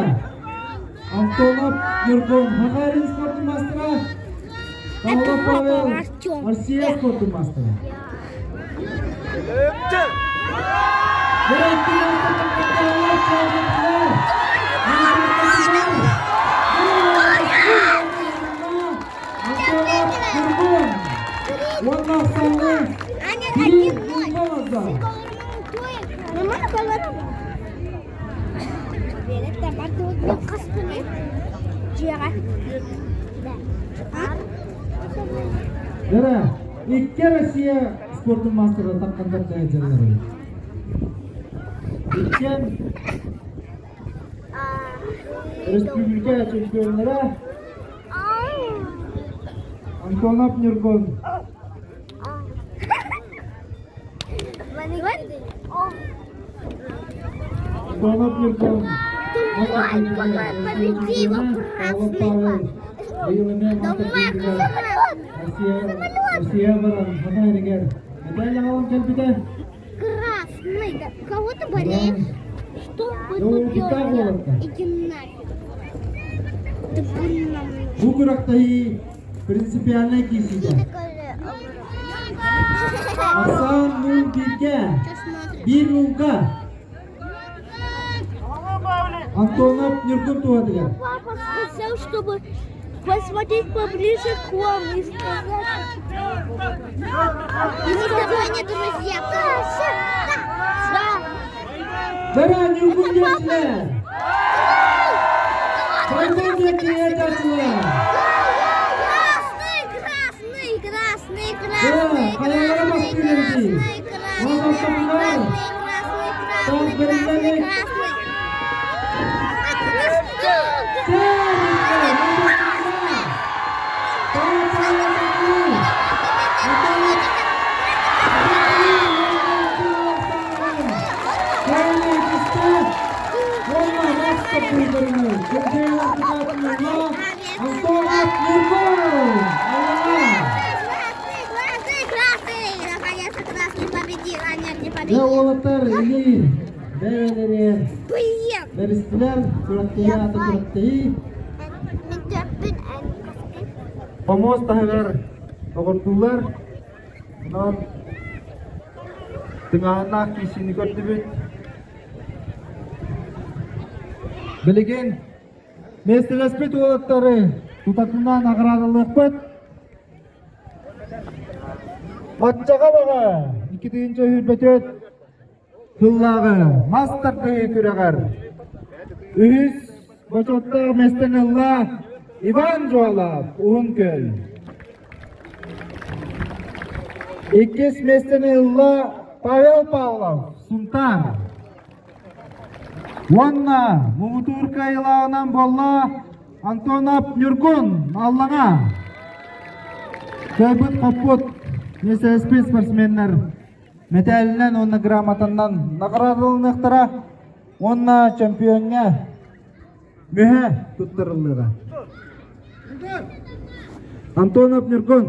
Антонов Нургун, Гагарин спортун мастера. Павлов Павел, Россия спортун мастера. Бера икки мастер Антонов Нургун. Уонна ахсааны биир нугга Дьэ, икки Россия спортун маастара таххандар дьаллар Иккиэн республика чемпионнара Антонов Ньургун Антонов Ньургун Победила красного. Быйыл эмиэ мастер дыйытыгар Россия, Россия баран Саха сиригэр мэтээл аҕалан кэлбитэ. Красный, да. Кого ты болеешь? Что вы тут делаете? Иди нафиг. Ты Бу күрэхтэһии принципиальнай киирсиитэ. Асан 01-гэ, 1 нулга Антонов Ньургун туһатыгар. Папа сказал, чтобы посмотреть поближе к вам и сказать. Мы с тобой не друзья. Да. Бара Ньургун диэчилэр! Байбал диэчилэр! Красный, красный, красный, красный, красный, красный, красный, красный, красный, красный. Антонов Ньургун! Красный, красный, красный! Наконец-то красный победил, а нет, не Дьэ победил. уолаттар илии бэйэлэригэр Блин! бэристилэр, күрэхтэһии аата күрэхтэһии. Помост таһыгар оҕордуулар. Онон тыҥааһыннаах киирсиини көрдүбүт. Билигин миэстэлэспит уолаттары тутатына наҕараадалыахпыт. Баччаҕа баҕа 2024 сыллааҕы мас тардыһыы күрэҕэр үһүс бочуоттаах миэстэни ылла Иван Жуалов, Уһун Күөл. Иккис миэстэни ылла Павел Павлов, Сунтаар. Уонна муҥутуур кыайыылааҕынан буолла Антонов Ньургун Аллаҥа. Кыайбыт-хоппут ССП спортсменнар мэтээлинэн уонна грамотаннан наҕараадаланыахтара уонна чемпиоҥҥа мүһэ туттарыллыаҕа. Антонов Ньургун.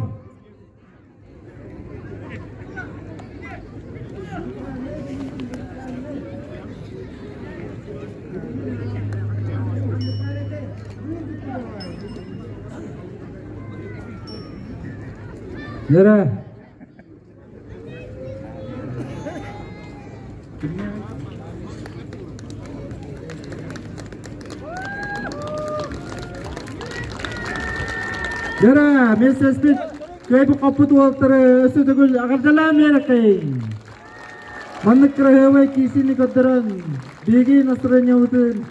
Лера, Лера, миэстэспит кыайбыт-хоппут уолаттары өссө төгүл эҕэрдэлээн биэрэххин. Маннык кыраһыабай киисини көрдөрөн, биһиги настроениебытын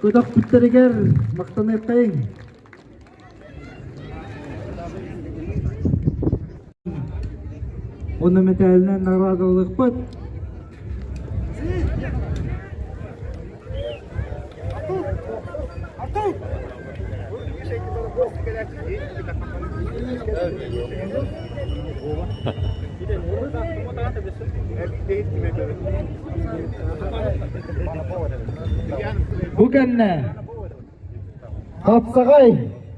көтөхпүттэригэр махтаныаххайыҥ. Уонна мэтээлинэн наҕараадалыахпыт. Бу кэннэ Хапсаҕай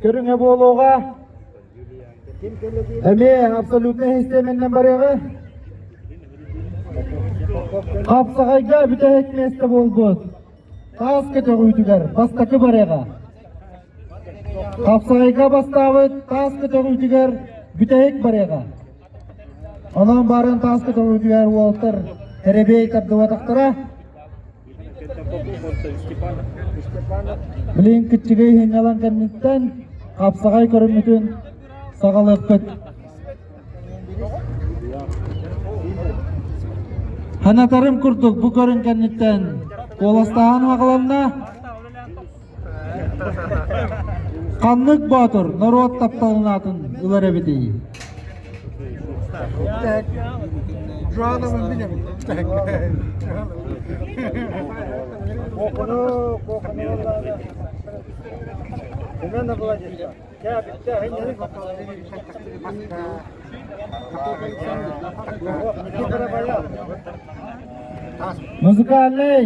көрүҥэ буолуоҕа. Эмиэ абсолютнай систиэмэннэн барыаҕа. Хапсаҕайга бүтэһик миэстэ буолбут. Таас көтөҕүүтүгэр бастакы барыаҕа. Хапсаҕайга бастаабыт таас көтөҕүүтүгэр бүтэһик барыаҕа. Онон баарын таас көтөҕүүтүгэр уолаттар эрэбиэй тардыбатахтара. Билигин кыччыгый иһин кэнниттэн хапсаҕай көрүммүтүн саҕалыахпыт. Ханатарым курдук бу көрүн кэнниттэн куоластааһын аҕаланна. Ханнык боотур норуот тапталын аатын ылар эбитий? Музыкальный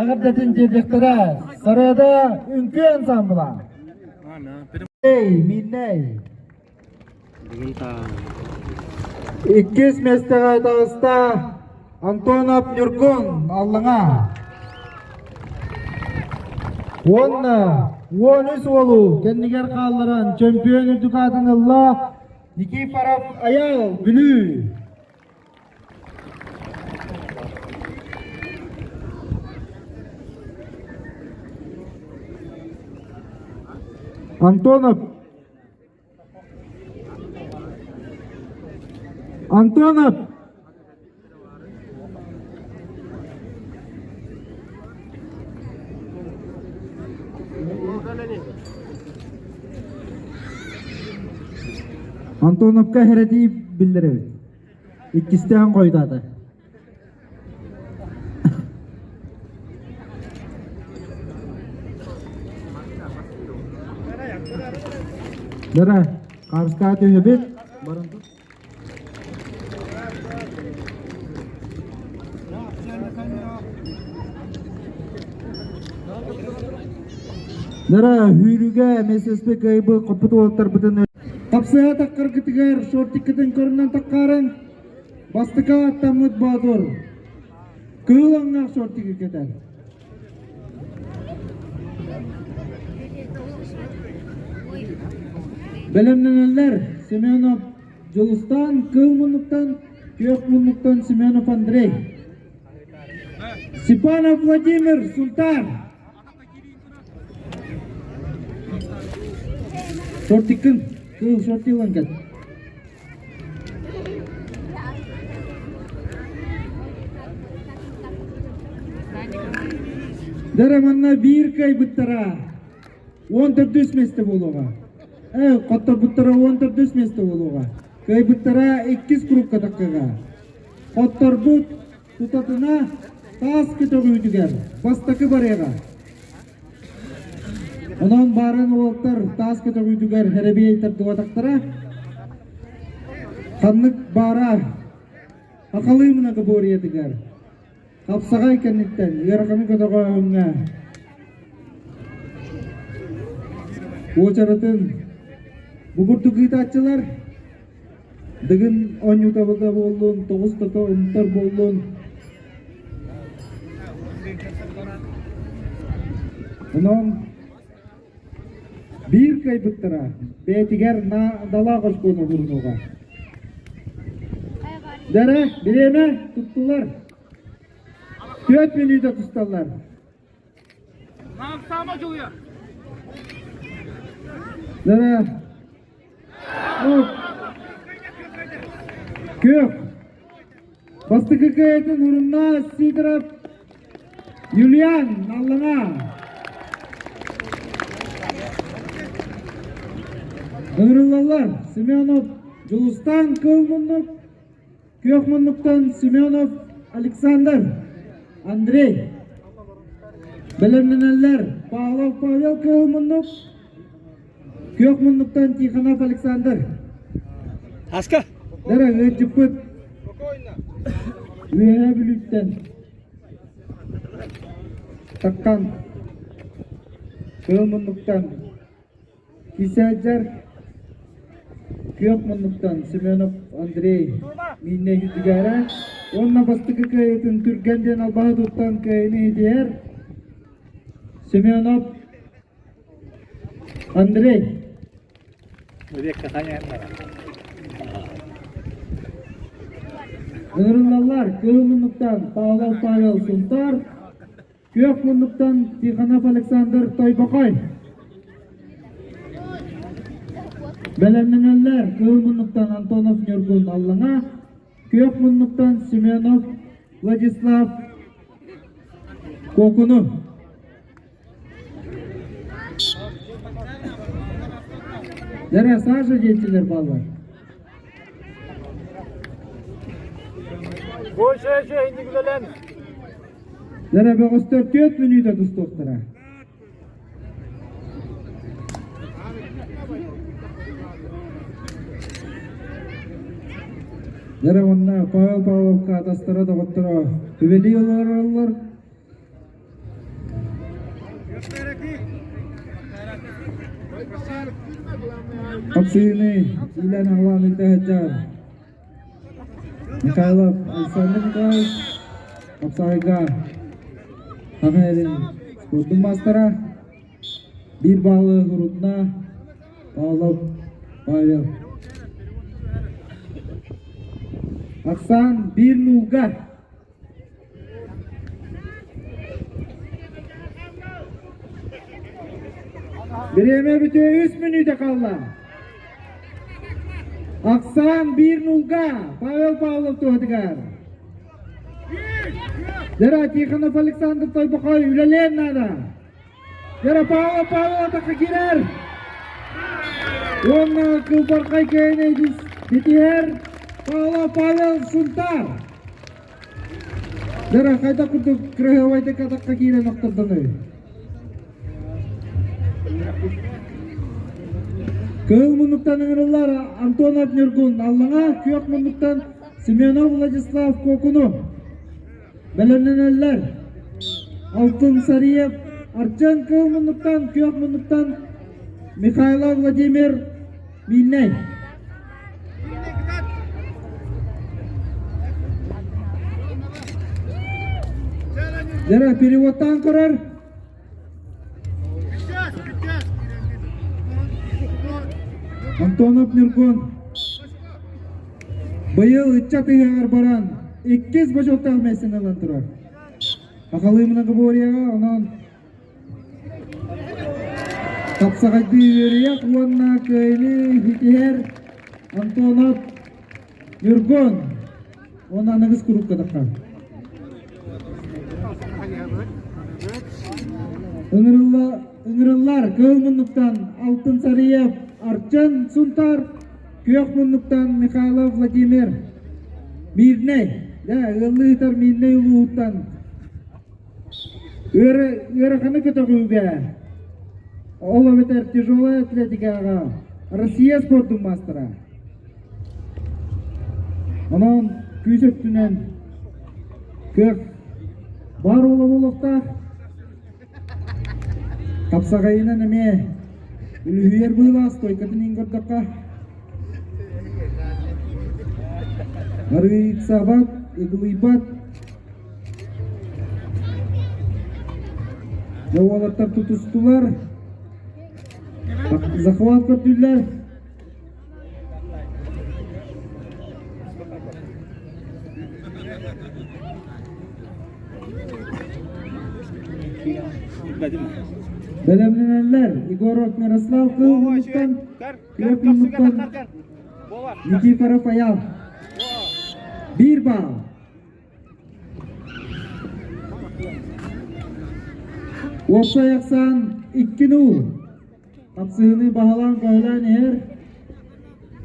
эҕэрдэтин тиэрдиэхтэрэ Сарыада үҥкүү ансамбла. Миннэй. Иккис миэстэҕэ таҕыста Антонов Ньургун Аллаҥа. Уонна 13 уолу кэннигэр хаалларан чөмпүйүөн үрдүк аатын ылла Никифоров Айал Бүлүү. Антонов Антонов Антоновка хэрэтии биллэрэбит. Иккистээн хойутаата. Дара, харыстаа түһэбит. Баран Дара, хүүрүүгэ МССП кыайбы хоппут уолаттарбытын Тапсыһа таххаргытыгар шортиккытын көрүнэн таххаарыҥ. Бастакы аттаммыт боотур кыыл аҥнаах шортигы кэтэр. Бэлэмнэнэллэр Семенов Дьулустаан кыыл муннуктан, күөх муннуктан Семенов Андрей. Степанов Владимир Сунтаар. Шортиккын, кыыл шортилан кэл. Дара манна биир кыайбыттара 14 миэстэ буолуоҕа. Э, хотторбуттара 14 миэстэ буолуоҕа. Кыайбыттара иккис курукка таххыга. Хотторбут Тутатына таас көтөҕүүтүгэр бастакы барыаҕа. Онон бааран уолаттар таас көтөҕүүтүгэр эрэбиэй тардыбатахтара. Ханнык баара Хахалыы многоборьетыгар хапсаҕай кэнниттэн ыараханы көтөҕөөһүҥҥэ уочаратын бу курдук ыытааччылар Дыгын оонньуута буоллун, тоҕус тото умтар буоллун. Онон биир кыайбыттара бэйэтигэр далаах оскуону уурунуоҕа. Дэрэ, бириэмэ туттулар. Түөрт мүнүүтэ тусталлар. Дэрэ, Күөх. Бастакы кыайытын урунна Сидоров Юлиан Аллаҥа. Ыҥырыллаллар Семенов Дьулустаан Кыл муннук, Күөх муннуктан Семенов Александр Андрей. Бэлэмнэнэллэр Павлов Павел Кыһыл муннук, Күөх муннуктан Тихонов Александр. Аска. Дара ыалдьыппыт Үөһээ Бүлүүттэн Таккан Кыһыл муннуктан Кисээдьэр Күөх муннуктан Семенов Андрей Мииннэ Юдигара уонна бастакы кыайыытын Түргэн диэн албаһы туттан кыайыыны иһитиһэр Семенов Андрей. Ыҥырыллаллар Кыһыл муннуктан Павлов Павел Сунтаар, Күөх муннуктан Тихонов Александр Тойбохой. Бэлэмнэнэллэр Кыһыл муннуктан Антонов Ньургун Аллаҥа, Күөх муннуктан Семенов Владислав Куокуну. Дара Саша диэччилэр бааллар. Дара бөҕөстөр түөрт мүнүүтэ тустуохтара. Дара уонна Павел Павловка атастара доҕотторо түбэлии олороллор. Хапсыыны иилэн аҕалан ыйда сылдьар Михайлов Александр Николаевич хапсаҕайга Саха эрин спордун маастара биир баалы урутна Павлов Павел. Ахсаан биир нуулга. Бириэмэ бүтүө үс мүнүүтэ хаалла. Ахсаан биир нулга Павел Павлов туһатыгар. Дера Тихонов Александр Тойбохой үлэлиэн наада. Дера Павлов Павел атакка киирэр. Уонна кылбархай кээнэйдис битиһэр Павлов Павел Сунтар. Дера хайдах курдук кыраһыабайдык атахха киирэн охтордоной. Кыһыл муннуктан ыҥырыллар Антонов Ньургун Аллаҥа, күөх муннуктан Семенов Владислав Куокуну бэлэмнэнэллэр. Алтын Сариев Арчан кыһыл муннуктан, күөх муннуктан Михайлов Владимир Мииннэй. Дьэ, переводтаан көрөр. Антонов Ньургун быйыл ыччат ыһыаҕар баран иккис бочуоттаах миэстэни ылан турар. Сахалыы многоборьеҕа онон Тапсаҕайдыы үөрүйэх уонна кыайыы ситиһэр Антонов Ньургун уонна аныгыс курукка таххан. Ыҥырыллар кыһыл муннуктан Алтын Сарыев Арчан Сунтар, күөх муннуктан Михайлов Владимир Мирнэй, да, ыаллыы ыытар Мирнэй улууһуттан Ыараханы көтөҕүүгэ, ол эбэтэр тяжелая атлетикаҕа Россия спордун маастара. Онон күүс өттүнэн кыах баар уола буолуохтаах. Хапсаҕайынан эмиэ үлүһүйэр быһыылаах стойкатын иһин көрдөххө. Арыйсабат, ыгылыйбат Дьэ уолаттар тутустулар. Захват көрдүллэр. Бэлэмнэнэллэр. Егоров Мирослав кыыл муннуктан, күөх муннуктан Никифоров Аял. Биир баал. Уопсай ахсаан 2-0. Хапсыһыыны баһылаан-көһүлээн иһэр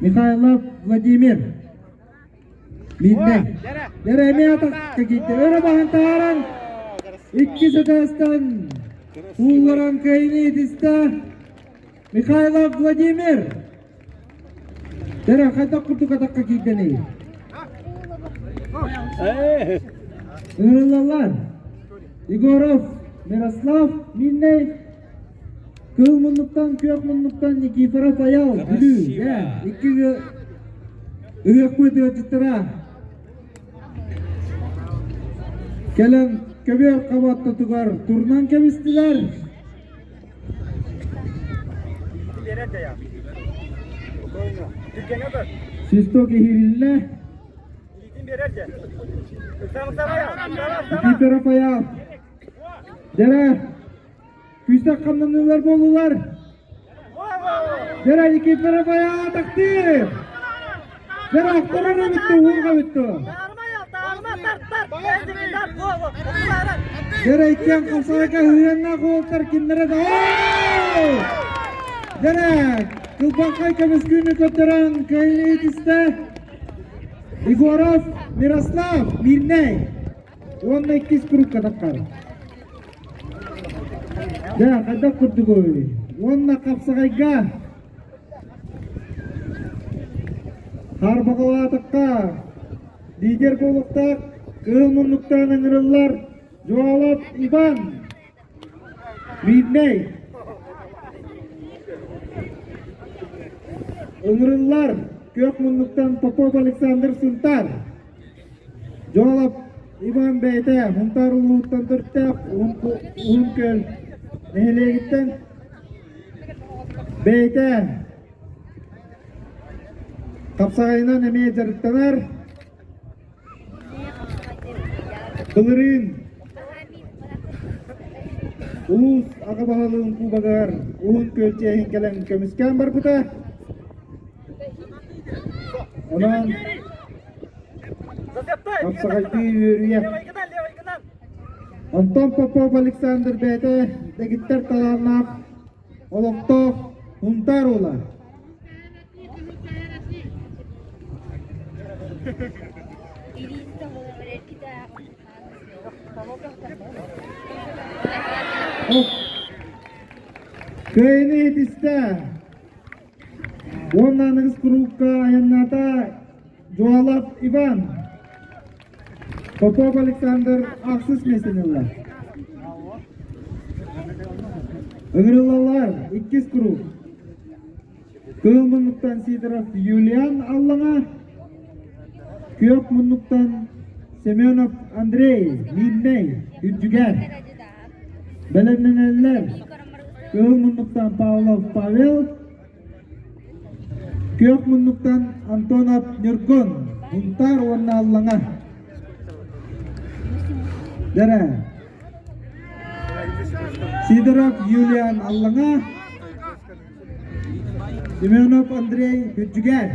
Михайлов Владимир. Мииннэ. Дэрэ эмиэ атахха киирдэ. Өрө баһан таһааран иккис этээстэн уулларан кыайыыны итистэ Михайлов Владимир. Дэрэ хайдах курдук атахха киирдэний? Ыҥырыллаллар. Егоров Мирослав Миннэй Кыыл муннуктан, күөх муннуктан Никифоров Аял, Бүлүү, дьэ, икки ыһыахпыт ыалдьыттара кэлэн көбүөр хаба ортотугар турунан кэбистилэр. Свисток иһириллэ. Никифоров Аял. Дьэрэ, Күүстээх хамнаныылар буоллулар. Дьэрэ Никифоров айаҕа тахтыыр. Дьэрэ охторор эбитти, уурга бүттү. Дьэрэ иккиэн хамсаҕайга ыһыаннаах уолтар кимнэрэ да Дьэрэ кылбаххай көмүскүүнү көрдөрөн кыайыы түстэ. Егоров Мирослав Мирнэй уонна иккис курукка таххар. Дьэ, хайдах курдугуй? Уонна хапсаҕайга Харбаҕалаатахха лидер буолуохтаах кыһыл муннуктаан ыҥырыллар Жуалов Иван Миирнэй. Ыҥырыллар күөх муннуктан Попов Александр Сунтаар. Дьолоп Иван бэйэтэ Сунтаар улууһуттан төрүттээх Уһун Күөл нэһилиэгиттэн бэйэтэ хапсаҕайынан эмиэ дьарыктанар. Былырыын улуус аҕа баһылыгын кубогар Уһун Күөл чиэһин кэлэн көмүскээн барбыта. Онон хапсаҕайдыы үөрүйэх. Онтон Попов Александр бэйэтэ дэгиттэр талааннаах олохтоох Сунтаар уола. Кыайыны иһитистэ. Уонна аныгыс куруукка айаннаата Жуалап Иван. Попов Александр ахсыс миэстэни ылла. Ыҥырыллаллар иккис куруук. Кыһыл муннуктан Сидоров Юлиан Аллаҥа, күөх муннуктан Семенов Андрей Миирнэй Үрдүгэр. Бэлэмнэнэллэр Кыһыл муннуктан Павлов Павел, күөх муннуктан Антонов Ньургун, Сунтаар уонна Аллаҥа. Дэрэ. Сидоров Юлиан Аллаҥа, Семенов Андрей Үрдүгэр.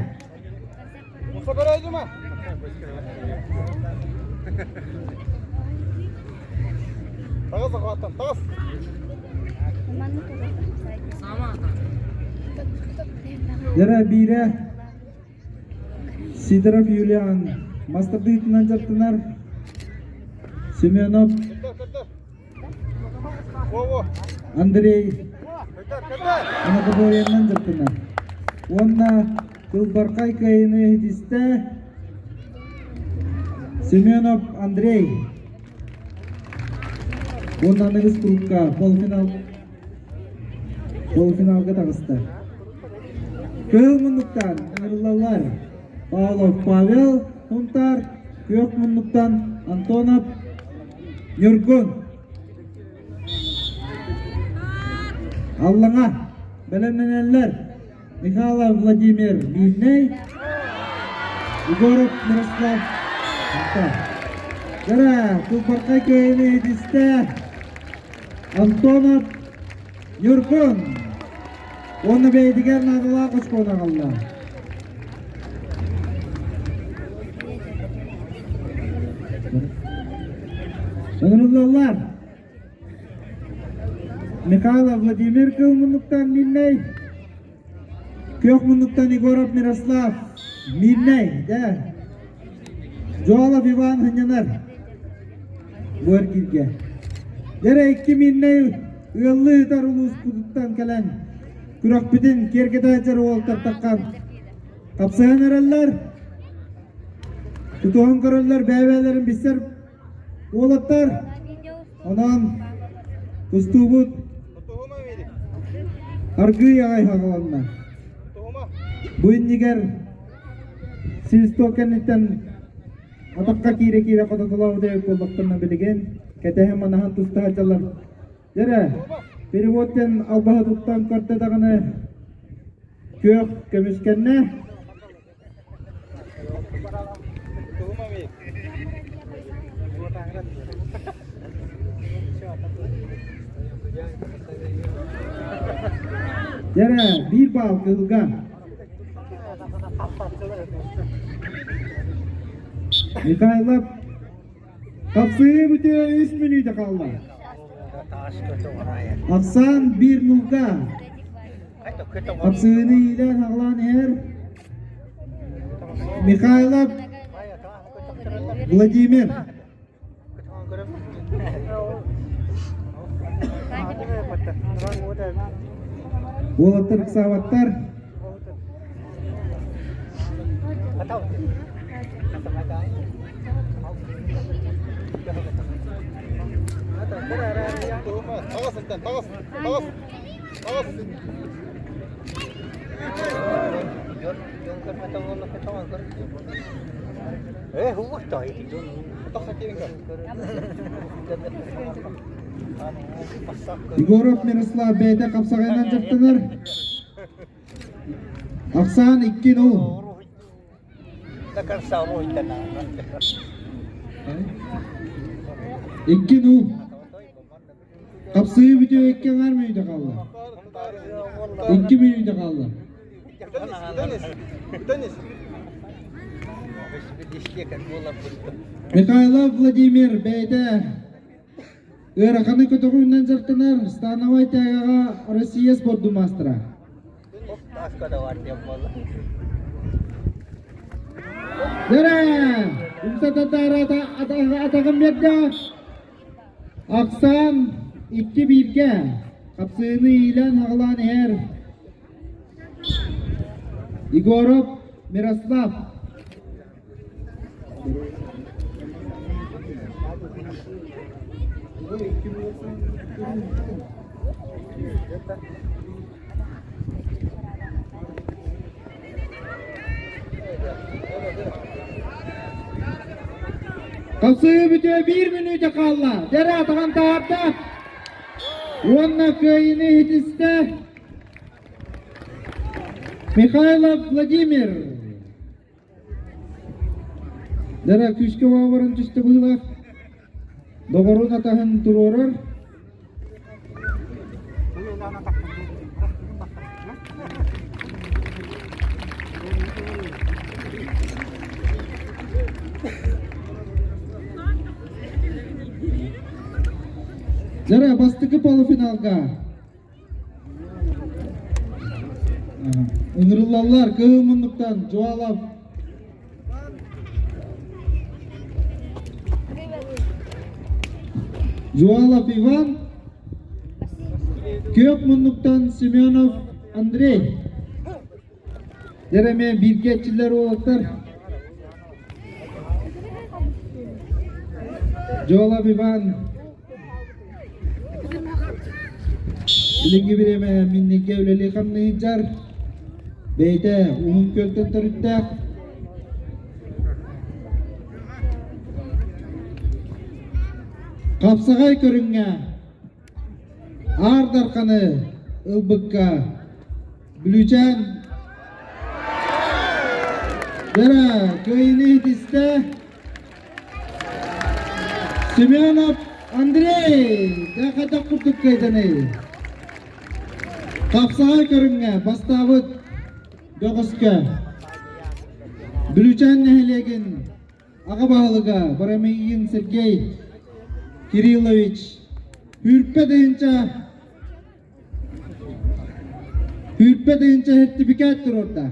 Дьэрэ биирэ Сидоров Юлиан мастардыытынан дьарыктанар Семенов Андрей Анатолиевнан дьарыктанар. Уонна Кылбархай кыайыыны иһитистэ Семенов Андрей. Уонна аныгыс курукка полуфинал полуфиналга таҕыста. Кыһыл муннуктан ыҥырыллаллар Павлов Павел Сунтаар, күөх муннуктан Антонов Ньургун. Аллаҥа бэлэмнэнэллэр Михайлов Владимир Миирнэй, Егоров Мирослав Дара, Тулпархай кыайыыны иһитистэ Антонов Ньургун уонна бэйэтигэр наадалаах очкону аҕалла. Ыҥырыллаллар. Михайлов Владимир Кыл муннуктан Миирнэй, Күөх муннуктан Егоров Мирослав Миирнэй, да. Жолов Иван Ханньанар бу эргииргэ. Дьэрэ икки Миирнэй ыаллыы ыытар улууспутуттан кэлэн күрэхпитин киэргэтэ уолтар таххан хапсыһан эрэллэр. Тутуһан көрөллөр бэйэ-бэйэлэрин билсэр уолаттар. Онон тустуубут аргыый аҕай хаҕыланна. Бу иннигэр свисток кэнниттэн атахха киирэ-киирэ хототолообут эбит буоллахтарына билигин кэтэһэн-манаһан туста сылдьаллар. Дьэрэ, перевод диэн албаһы туттан көрдө даҕаны күөх көмүскэннэ. Дьэрэ, биир баал кыһылга. Михайлов тапсыы бүтүө үс мүнүүтэ хаалла. Ахсаан биир нулга. Хапсыыны иилээн-аҕалаан иһэр Михайлов Владимир. Уолаттар ыксаабаттар. Егоров Мирослав бэйэтэ хапсаҕайынан дьарыктанар. Ахсаан 2-0. 2-0. Хапсыһыы бүтүө икки аҥаар мүнүүтэ хаалла. Икки мүнүүтэ хаалла. Михайлов Владимир бэйэтэ ыараханы көтөҕүүнэн дьарыктанар становай тягаҕа Россия спордун маастара. Дэрэ! Умса татаара атаҕын биэрдэ. Ахсаан икки бииргэ хапсыыны иилээн-хаҕылаан иһэр Егоров Мирослав. Хапсыһыы бүтүө биир мүнүүтэ хаалла. Дьэрэ атаҕын таһаарда уонна кыайыыны иһитистэ Михайлов Владимир. Дьэрэ күүскэ уоҕуран түстэ быһыылаах. Доҕорун атаһын туруорар. Дьэрэ, бастакы полуфиналга ыҥырыллаллар кыһыл муннуктан Жуалов Жуалов Иван, күөх муннуктан Семенов Андрей. Дьэ эмиэ бииргэ эрчиллэр уолаттар. Жуалов Иван Билиҥҥи бириэмэ Минникэ үлэлии-хамныы сылдьар, бэйэтэ Уһун Күөлтэн төрүттээх. Хапсаҕай көрүҥҥэ Аар Дарханы ылбыкка Бүлүүчээн Дьэрэ кыайыыны иһитистэ Семенов Андрей дьэ хайдах курдук кыайданый? Хапсаҕай көрүҥҥэ бастаабыт бөҕөскө Бүлүүчээн нэһилиэгин аҕа баһылыга Барамыгин Сергей Кириллович Хүрпэ тыһыынча Хүрпэ тыһыынча сертификат туруорда.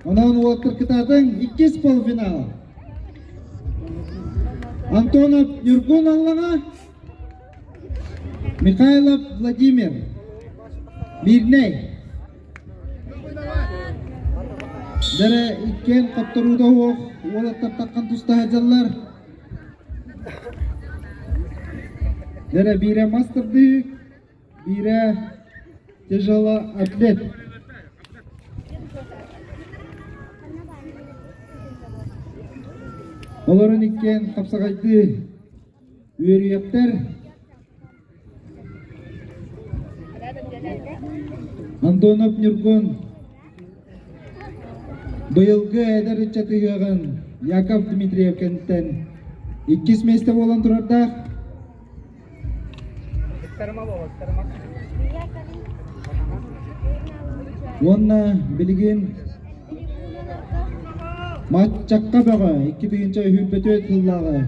Онон уолаттар кытаатыҥ иккис полуфинал. Антонов Ньургун Аллаҥа, Михайлов Владимир, Мирнэй. Дэрэ иккиэн хотторуута суох уолаттар таххан туста сылдьаллар. Дэрэ биирэ мас тардыы, биирэ тяжелоатлет. Олорон иккиэн хапсаҕайдыы үөрүйэхтэр. Антонов Ньургун быйылгы эдэр ыччат ыһыаҕын Яков Дмитриев кэнниттэн иккис миэстэ буолан турардаах. Уонна билигин Маччакка бөҕө 2024 сыллааҕы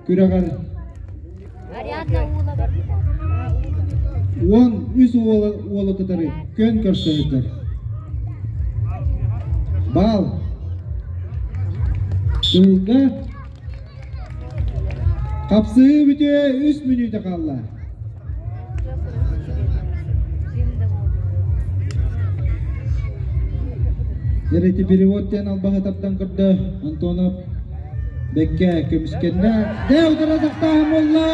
күрэҕэр 13 уолу кытары күөн көрсө сылдьар. Баал Тылга Хапсыһыы бүтүө үс мүнүүтэ хаалла. Эрэти перевод диэн албаһы тардан көрдө Антонов бэккэ көмүскэннэ. Дэ удара тахтааһын буолла.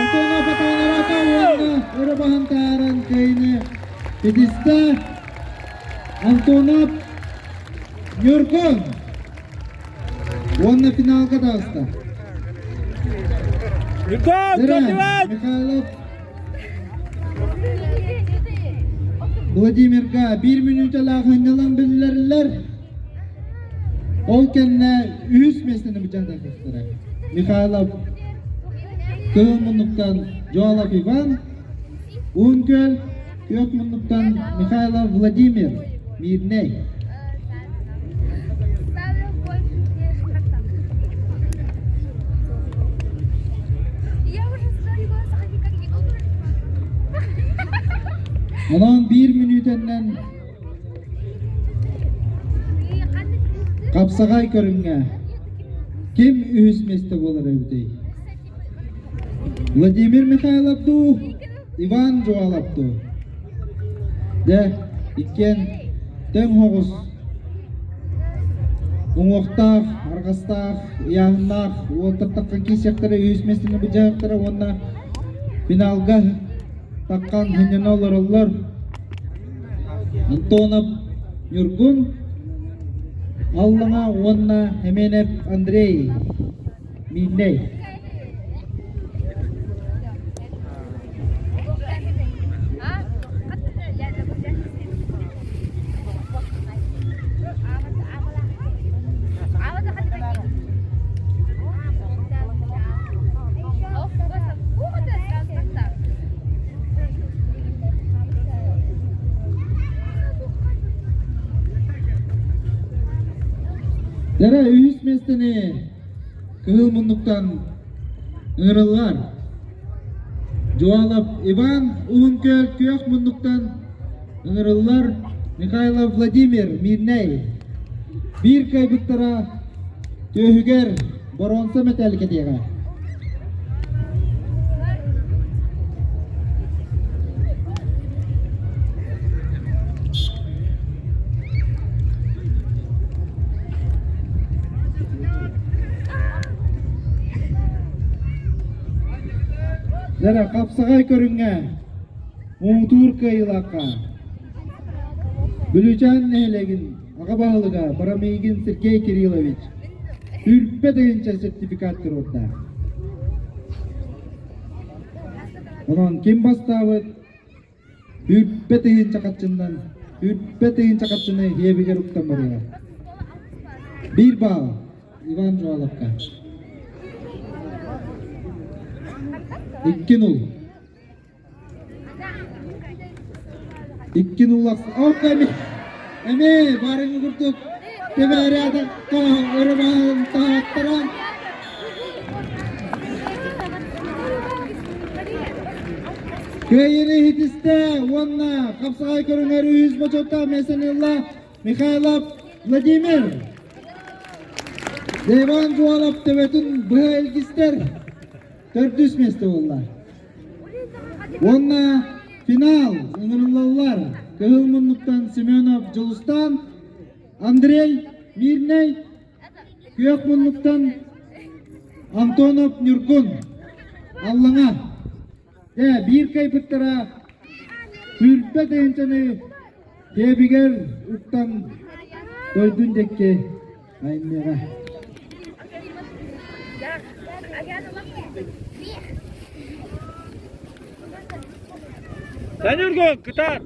Антонов атаҕын уонна өрө баһан таһааран кыайыыны ситистэ. Антонов. Ньургун уонна финалга таҕыста. Ньургун, Дөрө Михайлов Владимирга биир мүнүүтэлээх ынньалаҥ биллэриллэр. Ол кэннэ үһүс миэстэни бычаатахтара. Михайлов кыһыл муннуктан Жолов Иван, Уһун Күөл күөх муннуктан Михайлов Владимир, Мирнэй. Онон биир мүнүүтэннэн Хапсаҕай көрүҥҥэ ким үһүс миэстэ буолар эбитий? Владимир Михайлов дуу, Иван Жуалов дуу? Дьэ, иккиэн тэҥ соҕус уҥуохтаах, арҕастаах, ыйааһыннаах уолаттар киирсиэхтэрэ, үһүс миэстэни былдьаһыахтара уонна финалга таххан сынньана олороллор. Антонов Ньургун, Аллаҥа уонна Эмиэнэп Андрей Мииннэй. Дэрэ үһүс миэстэни кыһыл муннуктан ыҥырыллар. Жуалов Иван Уһун Күөл күөх муннуктан ыҥырыллар Михайлов Владимир Мирнэй. Биир кыайбыттара түөһүгэр боруонса мэтээл кэтиэҕэ. Дьэ, хапсаҕай көрүҥҥэ муҥутуур кыайыылаахха Бүлүүчээн нэһилиэгин аҕа баһылыга Барамыгин Сергей Кириллович Үрбэ тыһыынча сертификат туруорда. Онон ким бастаабыт үрбэ тыһыынча хаччыннан үрбэ тыһыынча хаччыны иэбигэр уктан барыаҕа. Биир баал Иван Жуаловка. 2-0. 2-0 Ок эми эми барыҥы курдук тэбээрээтэ өрөбөөн таһааттаран Кыайыыны иһитистэ уонна хапсаҕай көрүҥэр үһүс бочуоттаах миэстэни ылла Михайлов Владимир. Иван Жуалов төбөтүн быһа илгистэр төрдүс миэстэ буолла. Уонна финал ыҥырыллаллар. Кыһыл муннуктан Семенов Дьулустан, Андрей Мирнэй, Күөх муннуктан Антонов Ньургун, Аллаҥа. Дьэ, биир кыайбыттара Үрбэ тыһыынчаны Киэбигэр уктан дойдун диэки айанныаҕа. Санюргун, кытаат!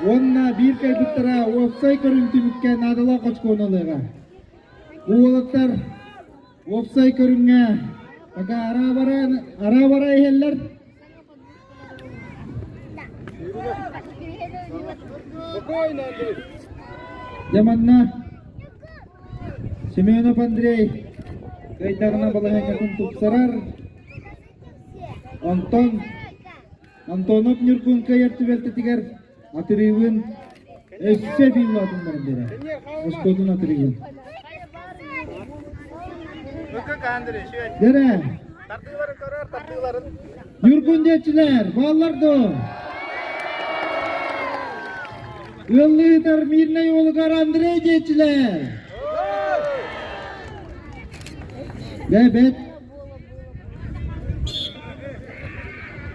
Уонна биир кыайбыттара уопсай көрүҥ түмүккэ наадалаах очкону ылыаҕа. Бу уолаттар уопсай көрүҥҥэ пока араа-бара иһэллэр. Дьэ манна Семенов Андрей кыайдаҕына балаһыанньатын тупсарар. Онтон Антонов Ньургун кыайар түбэлтэтигэр атырыыбын өссө биир улаатыннаран биэрэр. Оскуотун атырыыбын. Дэрэ. Ньургун диэччилэр, бааллар дуо? Ыаллыытар Мирнэй уолугар Андрей диэччилэр. Бэбэт.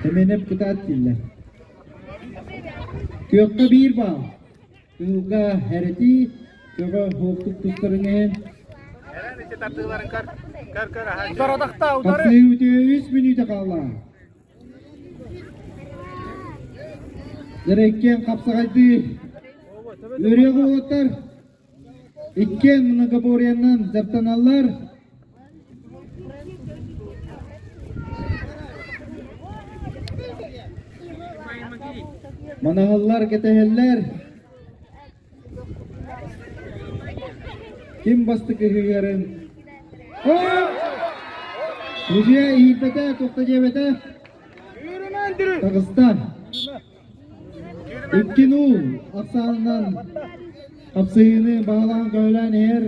Эмэнэп кытаат дииллэр. Күөххэ биир баал. Кыһылга эрэтии, көҕө уһуктук тустарын иһин. Хапсыы үтүө үс мүнүүтэ хаалла. Дьэ, хапсаҕайдыы үөрүөх уолаттар иккиэн многоборьенан дьарыктаналлар. Манаһаллар, кэтэһэллэр. Ким бастакы ыһыгарын? Судьуйа иһийбэтэ, туохта диэбэтэ. Таҕыста. 2-0 ахсаанынан хапсыһыыны баһылаан көһүлээн иһэр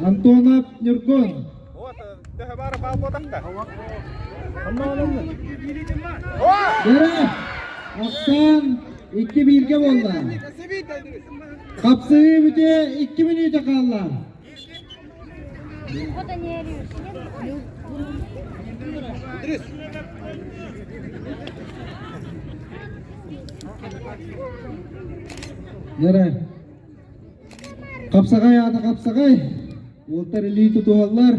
Антонов Ньургун. Дөрө, ахсаан икки бииргэ буолла. Хапсыһыы бүтүө 2 мүнүүтэ хаалла. Дөрө, хапсаҕай аата хапсаҕай. Уолтар илии тутуһаллар.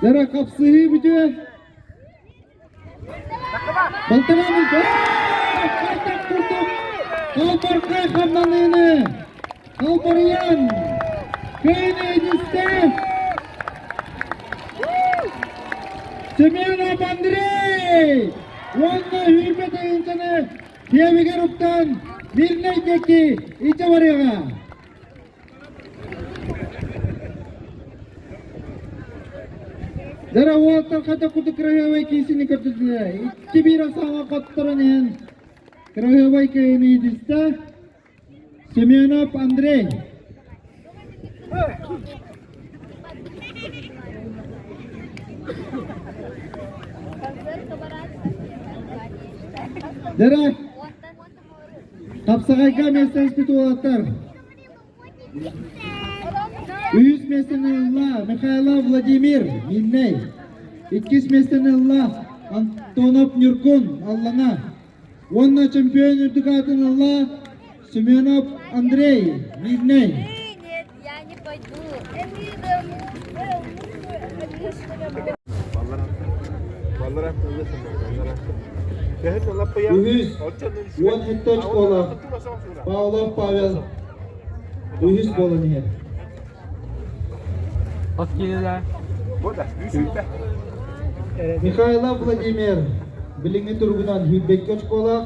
Дара хапсыһыы бүтүө. Балтараа мүнүүтэ. Картак курдук Халбархай хамнаныыны халбарыйан кыайыыны эдистэ Семенов Андрей уонна Үүрбэ тыһыынчаны киэбигэр уктан Мирнэй диэки илдьэ барыаҕа. Дара уолаттар хата курдук кыраһыабай киисини көрдүлэр. 2-1 ахсааҥҥа хотторон иһэн кыраһыабай кыайыыны иитистэ. Семенов Андрей. Дара хапсаҕайга миэстэлэспит уолаттар Үһүс миэстэни ылла Михайлов Владимир, Миннэй. Иккис миэстэни ылла Антонов Ньургун, Аллаҥа. Уонна чемпион үрдүк аатын ылла Семенов Андрей, Мирнэй. Нет, я не пойду. Үһүс, 17 очколаах Павлов Павел үһүс буолан иһэр. Михайлов Владимир билиҥҥи туругунан сүүрбэккэ очколаах,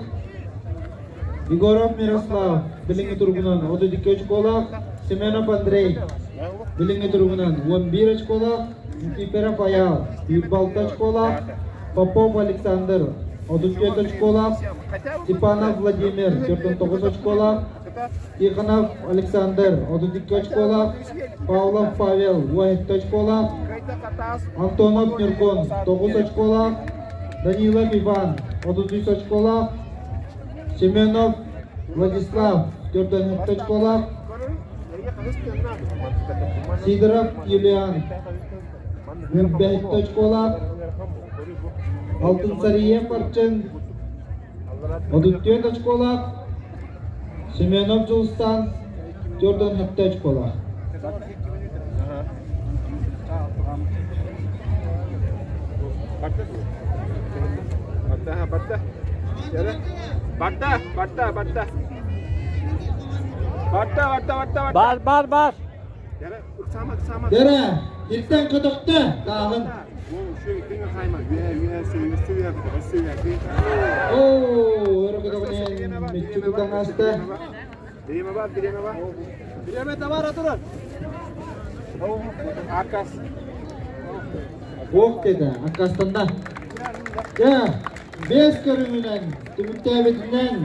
Егоров Мирослав билиҥҥи туругунан 32 очколаах, Семенов Андрей билиҥҥи туругунан 11 очколаах, Никифоров Айаал 26 очколаах, Попов Александр 34 очколаах, Степанов Владимир 49 очколаах, Тихонов Александр 32 очколаах, Павлов Павел 17 очколаах, Антонов Ньургун 9 очколаах, Данилов Иван 33 очколаах, Семенов Владислав 47 очколаах, Сидоров Юлиан 25 очколаах, Алтынсариев Арчын 34 очколаах, Семенов Дьулустаан 47 очколаах. Бар, бар, бар. Дэрэ, иртэн көтөхтө тааһын. Оо, өрө көтөҕүнэн мүччү тутан ааста. Ох деді, аккастанна. Дьэ, бэс көрүҥүнэн түмүктээбитинэн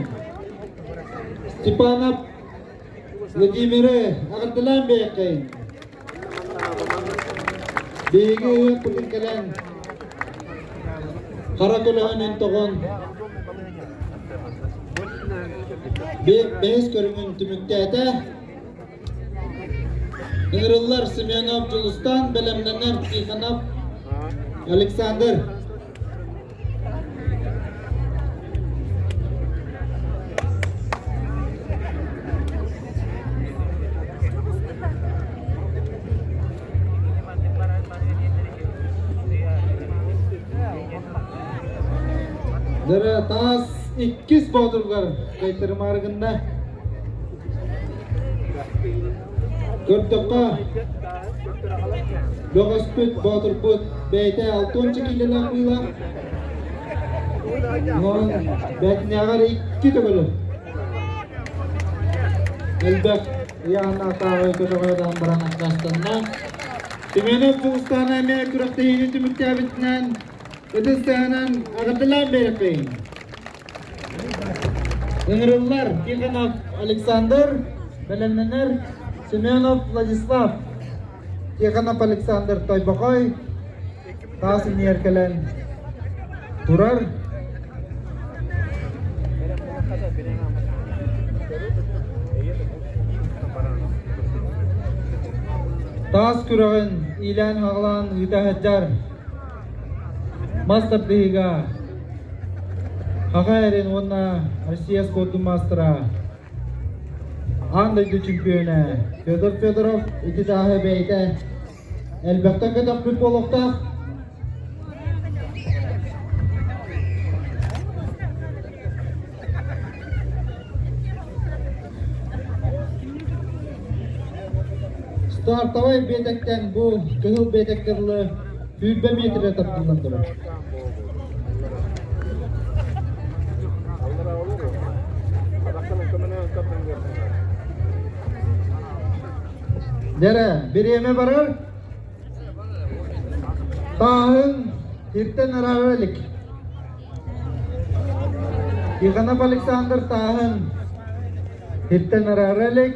Степанов Владимиры эҕэрдэлээн бэйэккэйин. Биһиги ыһыахпытын кэлэн хара көлөһөнүн тоҕон. Бэһис көрүҥүн түмүктээтэ. Ыҥырыллар Семенов Дьулустан, бэлэмнэнэр Тихонов Александр. Дөрө таас иккис боотургар кайтарымаары гынна. Көрдөххө, бөҕөспүт, боотурбут бэйэтэ алтыанча киилэлээх быылаах. Онон бэтинэҕэр икки төгүл элбэх ыйааһыннаахтааҕы көтөҕө баран аккаастанна. Семенов Дьулустаана эмиэ күрэхтэһиини түмүктээбитинэн ытыс таһынан аҕырдылаан биэрэппин. Ыҥырыллар Тихонов Александр, бэлэмнэнэр Семенов Владислав. Тихонов Александр Тойбохой таас иннигэр кэлэн турар. Таас күрэҕин иилээн-хаҕылаан ыыта сылдьар мас тардыһыыга Хаха эрин уонна Россия спордун маастара, аан дойду чемпиона Федор Федоров ити тааһы бэйэтэ элбэхтэн көтөхпүт буолуохтаах. Стартовай биэтэктэн бу кыһыл биэтэккэ дылы 100 метрэ тардыллан турар. Дэрэ, бириэмэ барар. Тааһын иртэн арара илик. Тихонов Александр тааһын иртэн арара илик.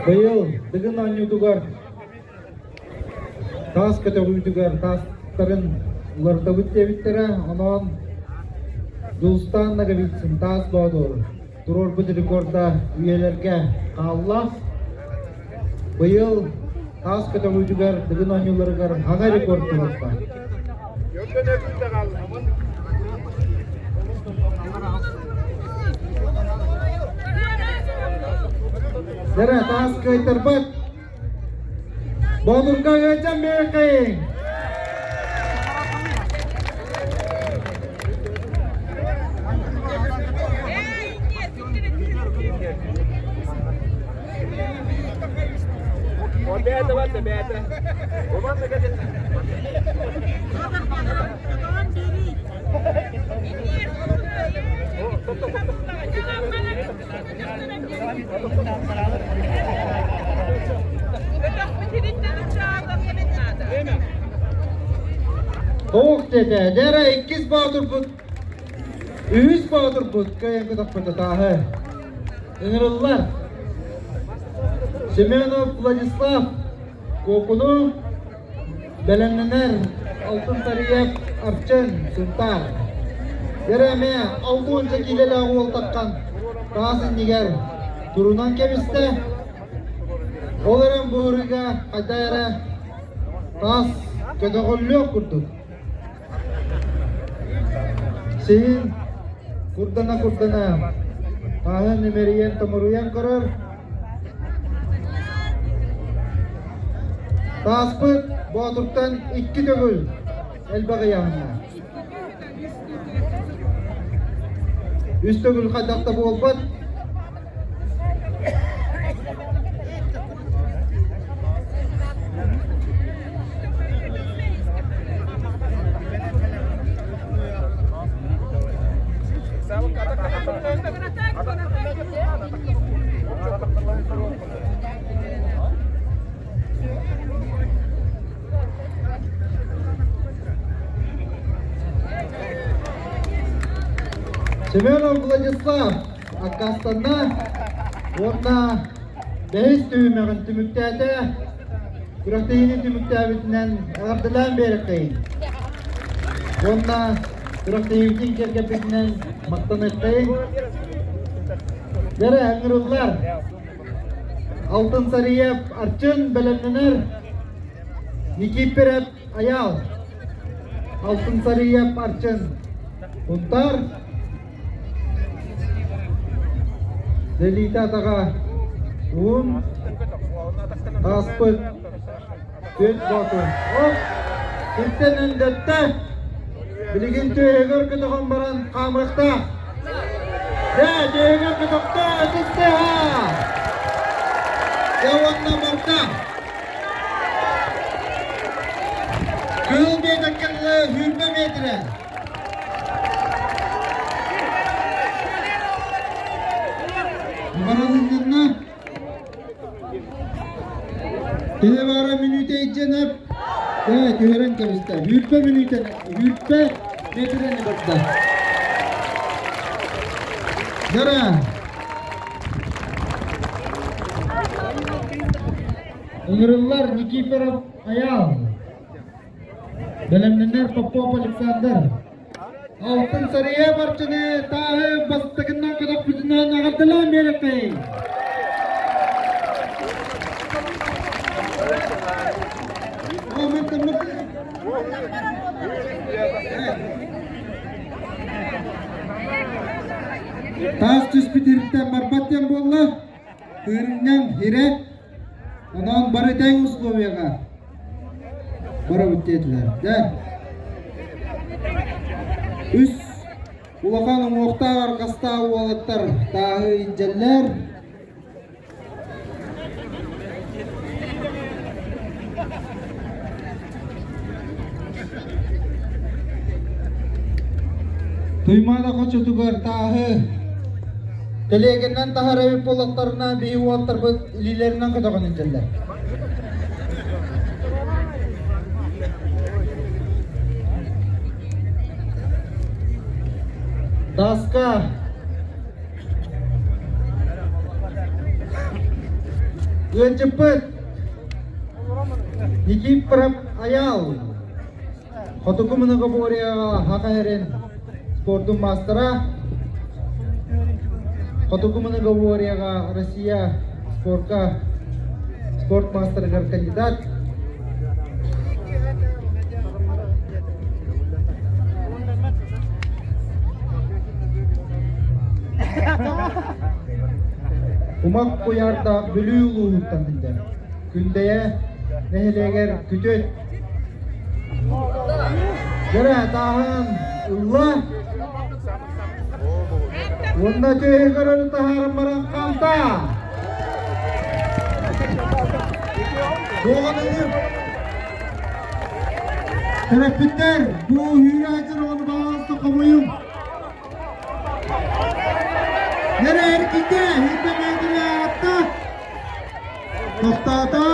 Быйыл Дыгын оонньуутугар таас көтөҕүүтүгэр таастарын уларытабыт диэбиттэрэ, онон Дьулустаан Ноговицын Таас Боотур туруорбут рекорда үйэлэргэ хаалла. Быйыл таас көтөҕүүтүгэр Дыгын оонньууларыгар аҕа рекорд туруорда. Дэрэ, таас кыайтарбат. Боотурга ыалдьан биэрэххэйиҥ! Туох диэтэ, дьэ иккис боотурбут, үһүс боотурбут кыайан көтөхпөтө тааһы. Ыҥырыллар. Семенов Владислав Куокуну бэлэмнэнэр Алтын Сарыев Арчын Сунтаар. Дьэ алты киилэлээх уол таххан таас иннигэр турунан кэбистэ. Ол эрэн буһарыыга хайда эрэ таас көтөҕүллүөх курдук. Сиһин курдана-курдана тааһын имэрийэн-томоруйан көрөр. Тааспыт Боотуртан икки төгүл элбэх ыйааһынна. Үс төгүл хайдах да буолбат. Семенов Владислав аккаастанна уонна бэһис түһүмэҕин түмүктээтэ. Күрэхтэһиини түмүктээбитинэн эҕэрдэлээн биэрэххэйин. Уонна күрэхтэһиибитин кэргэппитинэн махтаныаххайын. Дэрэ ыҥырыллар. Алтын Сариев Арчын бэлэмнэнэр. Никиперев Айаал. Алтын Сариев Арчын Унтар. Дэлиитэ атаҕа уһун ааспыт түөрт боотур. Оп! Сиртэн өндөттө. Билигин түөһүгэр көтөҕөн баран хаамыахтаах. Дьэ, түөһүгэр көтөхтө, түстэ Дьэ уонна барда. Кыыл биэтэккэ сүүрбэ миэтирэ. Баралыннынна. Төһө баара мүнүүтэ илдьэнэп, ээ, түһэрэн кэбистэ. Сүүрбэ мүнүүтэ, сүүрбэ метрени барда. Дара. Ыҥырыллар Никифоров Айаал. Бэлэмнэнэр Попов Александр. Алтын Сария барчыны тааһы бастакынан көтөхпүтүнэн эҕэрдэлээн биэрэппин. Таас түспүт ириттэн барбат диэн буолла. Кыырынньаҥ ирэ, онон бары тэҥ условияҕа барабыт диэтилэр. Дьэ, үс улахан уҥуохтаах арҕастаах уолаттар тааһы илдьэллэр. Туймаада хочотугар тааһы тэлиэгэннэн таһар эбит буоллахтарына, биһи уолаттарбыт илиилэринэн көтөҕөн илдьэллэр. Таска Ыалдьыппыт Никифоров Айаал Хотугу многоборьеҕа Саха сирин спордун маастара, Хотугу многоборьеҕа Россия спорка спорт маастарыгар кандидат. Умак куйаардаах Бүлүү улууһуттан биллэр. Күндэйэ нэһилиэгэр күтүөт Дьэрэ тааһын ылла уонна түөһүгэр өрө таһааран баран хаалта. Дуоҕаныыр Төрөппүттэр бу үүрээччи оҕону баҕаласта хомуйуҥ. Нэрэ эргийдэ, үрдэ миэтирэ аатта. Тохтоото.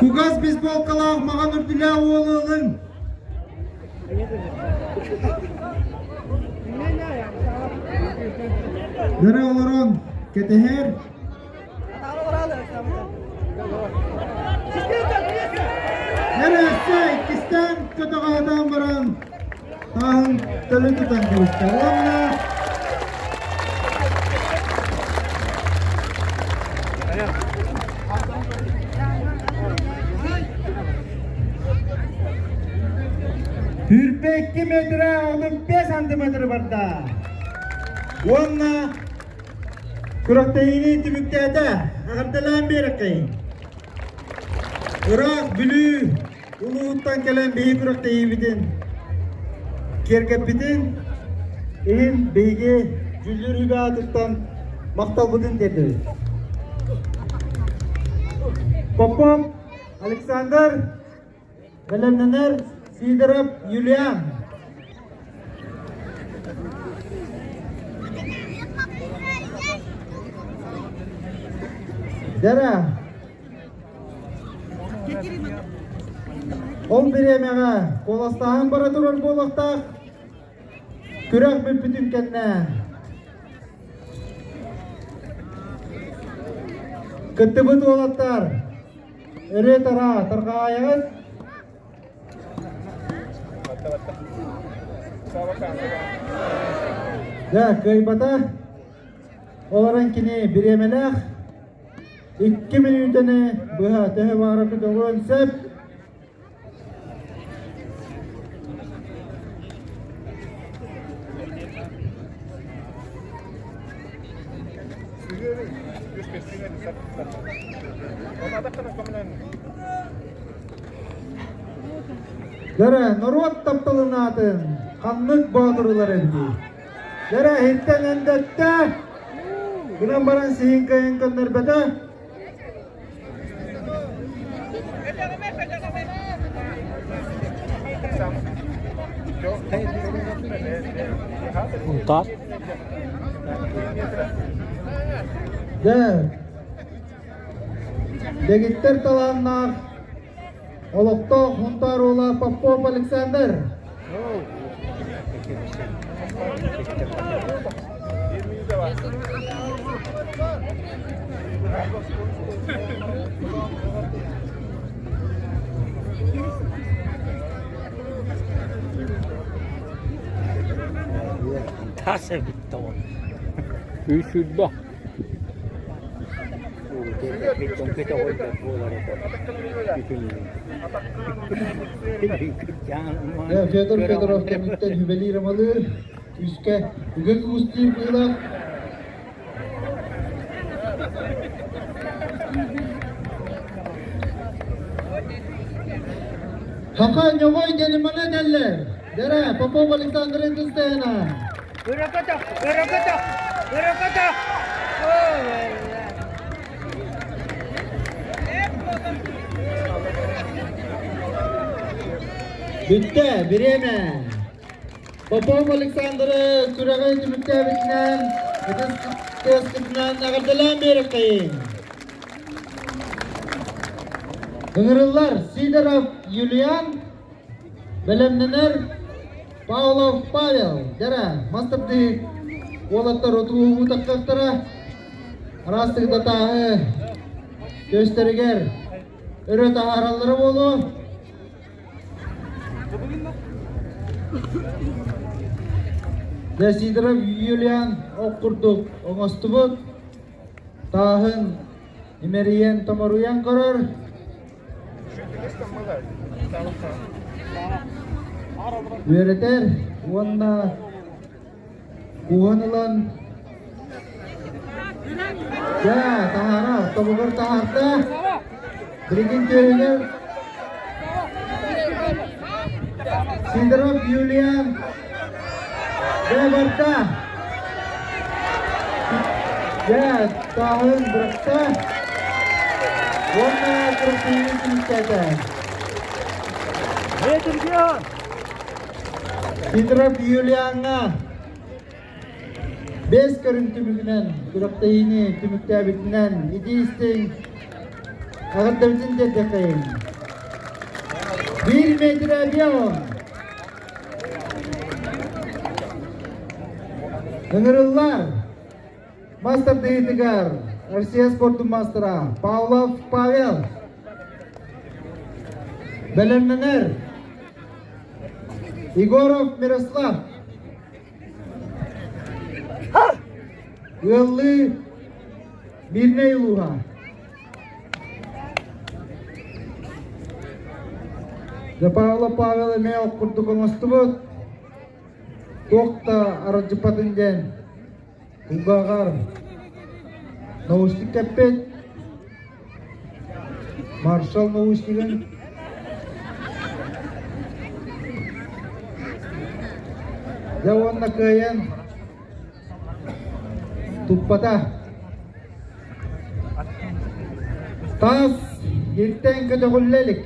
Кугас бейсболкалаах маҕан үрдүлээх уолу ылыҥ. Нөрө олорон кэтэһэр. Нөрөссө иккистээн көтөҕөтөөн баран тааһын төлө тутан кэбистэ. Уонна Түрпэ 2 метр 35 сантиметр барда. Уонна күрэхтэһиини түмүктээтэ. Эҕэрдэлээн биэрэккэйин. Ыраах Бүлүү улууһуттан кэлэн биһиги күрэхтэһиибитин киэргэппитин иһин биһиги дьүүллүүр сүбэ аатыттан махталбытын тиэрдэбит. Попов Александр бэлэмнэнэр Сидоров Юлиан. Дара. Ол бириэмэҕэ куоластааһын бара турар буолуохтаах. Күрэх бүппүтүн кэннэ кыттыбыт уолаттар өрө-тараа тарҕаайаҕыт. Дьэ, кыайбата. Олорон кини бириэмэлээх 2 мүнүүтэни быһа төһө баара көтөҕүөн сөп. Дөрө, норуот тапталын аатын ханнык боотурулар эбитий? Дөрө, иһиттэн өндөттө, гынан баран сиһин кыайан көннөрбөтө. Унтаар. Дьэ, дэгиттэр талааннаах олохтоох Хунтаар уола Попов Александр. Тас эбит тоҕо. Үс сүүрбэ. Федор Федоров кэнниттэн сүбэлиир-амалыыр, күүскэ үгэ куустуур быһыылаах. Хаха ньоҕой диэн маны этэллэр. Дэрэ, Попов Александр Индустена. Өрөкөтөх, өрөкөтөх, өрөкөтөх. Бүттэ, бириэмэ. Попов Александры күрэҕи түмүктээбитинэн, ытыс тыаскытынан эҕэрдэлээн биэрэххэйиҥ. Ыҥырыллар Сидоров Юлиан, бэлэмнэнэр Павлов Павел, дьэрэ, мас тардыы уолаттар отуу таххахтара, араас тыгдатааһы көстөрүгэр өрө таһаараллара буолуо. Дьэ, Сидоров Юлиан ох курдук оҥостубут, тааһын имэрийэн томоруйан көрөр. Үөрэтэр уонна кууһан ылан дьэ таһаара тобугар таһаарда билигин түөһүгэр Сидоров Юлиан дьэ барда дьэ тааһын бырахта уонна күрэхтэһиини түмүктээтэ. Сидоров Юлиаҥҥа бэс көрүҥ түмүгүнэн күрэхтэһиини түмүктээбитинэн итии-истиҥ эҕэрдэбитин тиэрдиэххэйиҥ. Биир метр объем. Ыҥырыллар мас тардыһыытыгар Россия спордун маастара Павлов Павел. Бэлэмнэнэр Егоров Мирослав. Ыаллыы Мирнэй улууһа. Дьэ Павлов Павел эмиэ ох курдук оҥостубут. Туох да аралдьыппатын диэн кулгааҕар наушник кэппит. Маршал наушнигын Дьэ уонна кыайан туппата. Таас иртэн көтөҕүллэ илик.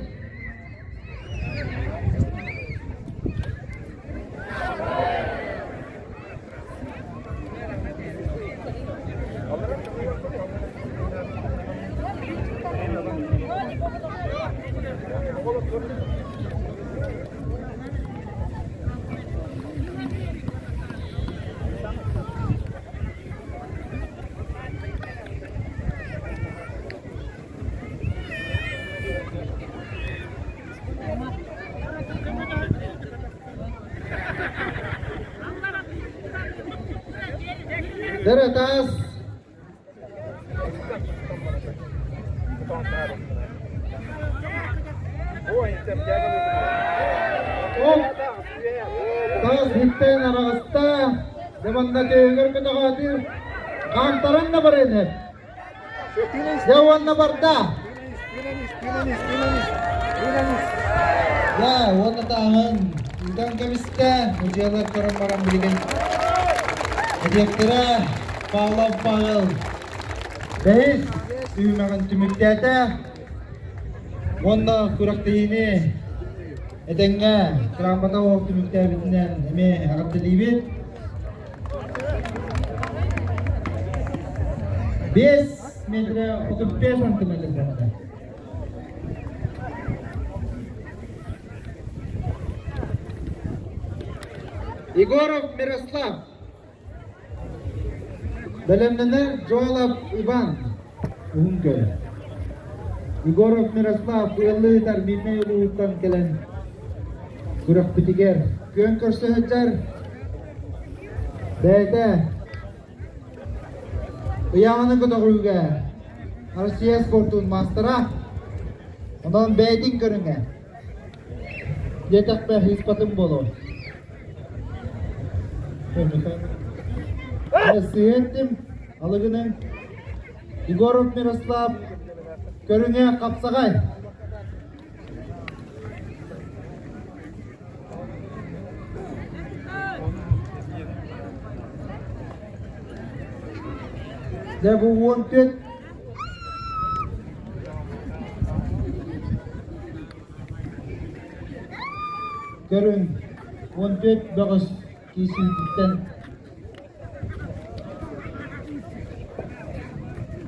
Дэрэ таас Оп! Таас бүттэн араҕаста, дьэ манна төһүгэр көтөҕөөтүр, хаамтаран да барыан эп. Дьэ уонна барда. Дьэ уонна тааһын ыытан кэбистэ, удьуолар көрөн баран билигин эдиэктэрэ Павлов Павел бэһис түһүмэҕин түмүктээтэ уонна күрэхтэһиини этэҥҥэ грамота ол түмүктээбитинэн эмиэ эҕэрдэлиибит. 5 метрэ 35 сантиметр барда. Егоров Мирослав Бэлэмнэнэр Жолоб Иван Уһун Көл. Егоров Мирослав ыаллыы ыытар Мирнэй улууһуттан кэлэн күрэхпитигэр күөн көрсө сылдьар бэйэтэ ыйааһыны көтөҕүүгэ Россия спортун маастара онон бэйэтин көрүҥэ диэтэхпэ сыыспатым буолуо. Сыһыаттым алыгынан Егоров Мирослав көрүҥэ хапсаҕай. Дьэ бу 14 Көрүҥ, 14 бөҕөс киирсиититтэн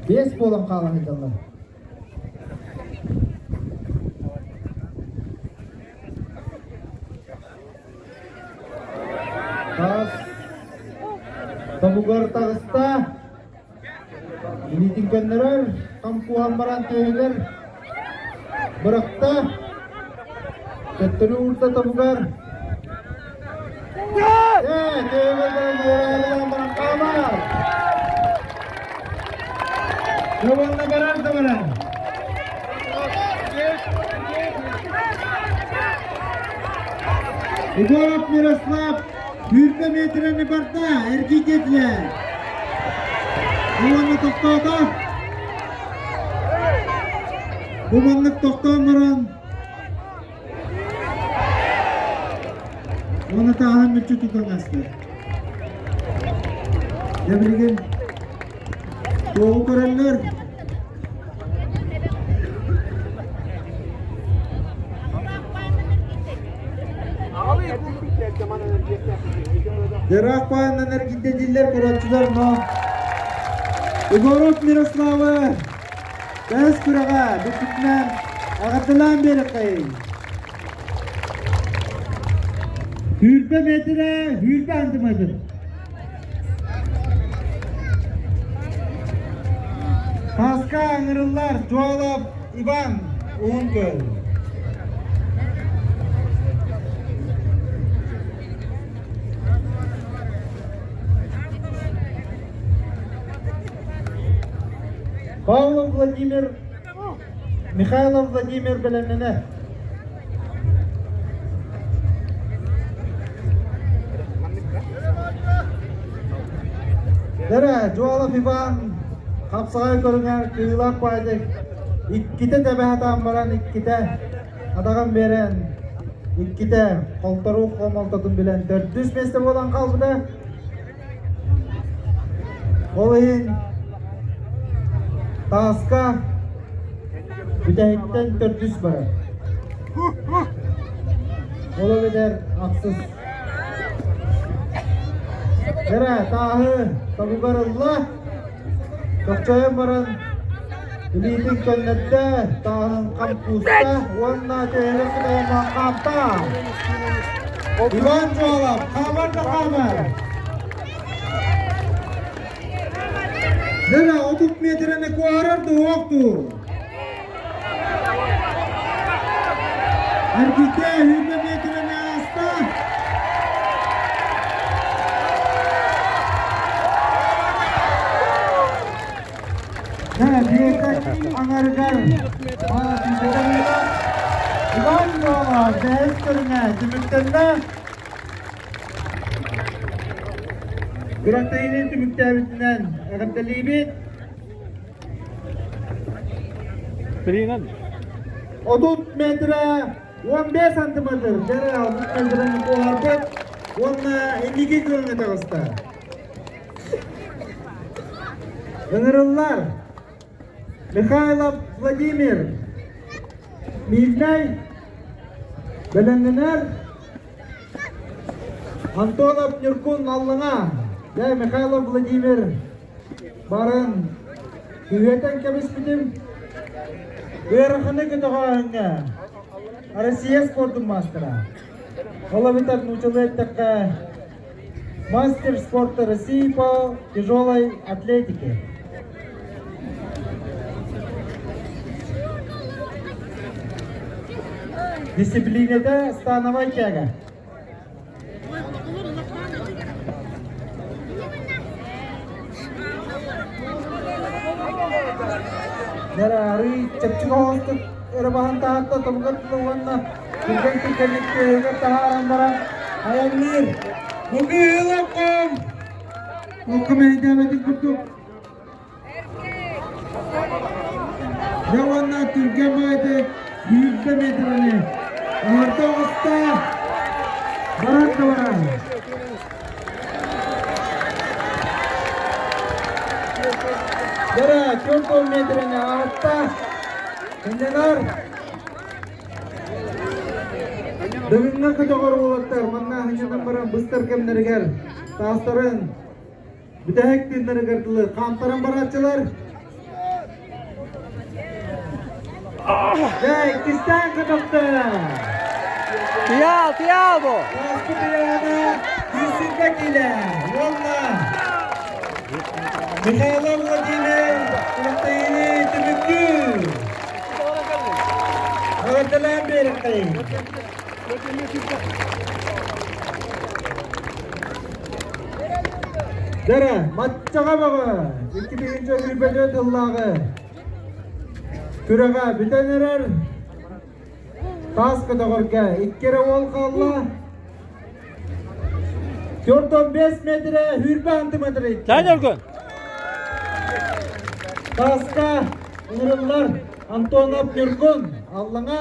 биэс буолан хаалан сылдьаллар. Таас тобугар таҕыста. Илиитин көннөрөр, хам кууһан баран түөһүгэр бырахта, төттөрү уурда тобугар. Ээ, түөһүгэр баран уораҕалаан баран хаамар. Уонна барар да барар. Егоров Мирослав Сүүрбэ миэтэрэни барда, эргийдилэр. Уонна тохтоото. Бу маннык тохтоон баран уонна тааһын мүччү тутан аста. Дьэ билигин туоҕу көрөллөр? Дыраах баанынан эргийдэтиллэр көрөөччүлэр но Егоров Мирославы бэс күрэҕэ бүппүтүнэн эҕэрдэлээн биэрэххэйиҥ. Сүүрбэ миэтирэ, сүүрбэ сантиметр. Таска ыҥырыллар Жуалов Иван Уһун Күөл. Павлов Владимир Михайлов Владимир бэлэмнэнэр. Дэрэ, Жуалов Иван хапсаҕай көрүҥэр кыылаах баайдык иккитэ тэбэ сатаан баран иккитэ атаҕын биэрэн иккитэ холторуу хомолтотун билэн төрдүс миэстэ буолан хаалбыта. Ол иһин тааска бүтэһиктэн төрдүс барар. Ол эбэтэр ахсыс. Эрэ тааһы тобугар ылла, чохчойон баран. Илиитин көннөрдө, тааһын хам кууста уонна төһөлөр кытайма хаамта. Иван Жуалов хаамар да хаамар. Нера 30 метрени куарар дуоктур. Эргитэ 20 метрени ааста. Аҥарыгар Иван Нова бэһис көрүҥэ түмүктэннэ. Күрэхтэһиини түмүктээбитинэн эҕэрдэлиибит. 30 метрэ 15 сантиметр дьэрэ 30 метрени куоһарбыт уонна инники күөҥҥэ таҕыста. Ыҥырыллар Михайлов Владимир, Миирнэй, бэлэмнэнэр Антонов Ньургун Аллаҥа, дьэ Михайлов Владимир барын күһүөтэн кэбиспитим. Ыараханы көтөҕөөһүҥҥэ Россия спордун маастара. Ол эбэтэр нууччалыы эттэххэ Мастер спорта России по тяжелой атлетике. Дисциплинада становая тяга. Арыы чэпчэки оҕустук өрө баһан таһаарда тобугар уонна түргэн түргэнник түөһүгэр таһааран баран айанныыр. Бу кыылаккам! Окко мэйдээбэтин курдук. Дьэ уонна түргэн баҕайытык 100 метрини аһарда оҕуста. Баран да баран. Дьэ, 40 метрини аһатта. Иннинэр Дыгыҥҥа көтөҕөр уолаттар манна аһынньанан баран быстар кэмнэригэр таастарын бүтэһик тыыннарыгар дылы хаамтаран барааччылар. Дьэ, иккистээн көтөхтө! Тиал, тиал бу! Тааспыт ыйаана Киисинка киилэ уонна Михайлов Владимир күрэхтэһиини түмүктүүр. Эҕэрдэлээн биэрэххэйиҥ. Дэрэ, маччаҕа бөҕө, 2024 сыллааҕы күрэҕэ бүтэн эрэр. Таас көтөҕөргө икки эрэ уол хаалла. 45 метрэ 20 сантиметр Чай Өргөн. Тааска ыҥырыллар Антонов Ньургун Аллаҥа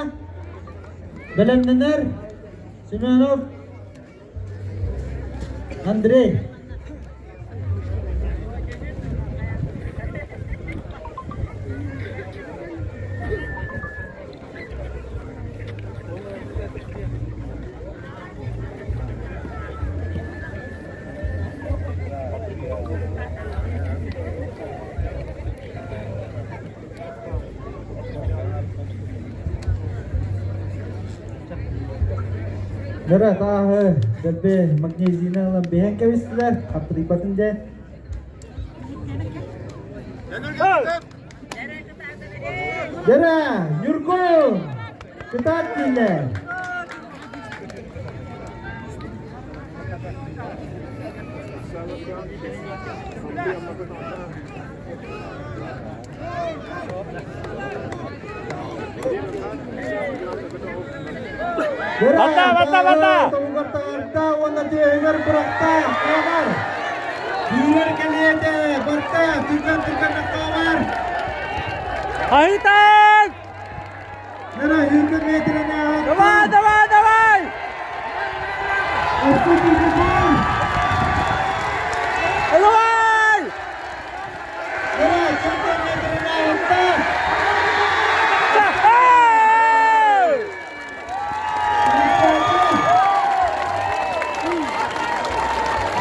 бэлэмнэнэр Семенов Андрей. Нөрө тааһы дэлби магнезийны ылан биһэн кэбистилэр, хаппытыйбатын диэн. Дэрэ, Ньургун! Кытаат дииллэр. Бата, бата, бата! Тобугар таҕарда уонна түөһүгэр бырахта. Хаамар. Күүрэр кэлиэтэ. Барта. Түргэн түргэнник хаамар. Хаһыытаҥ! Нара 20 метрини Давай, аһатта. давай, давай! Орто түргэн. Давай! Нара 40 метрини аһатта. Эй!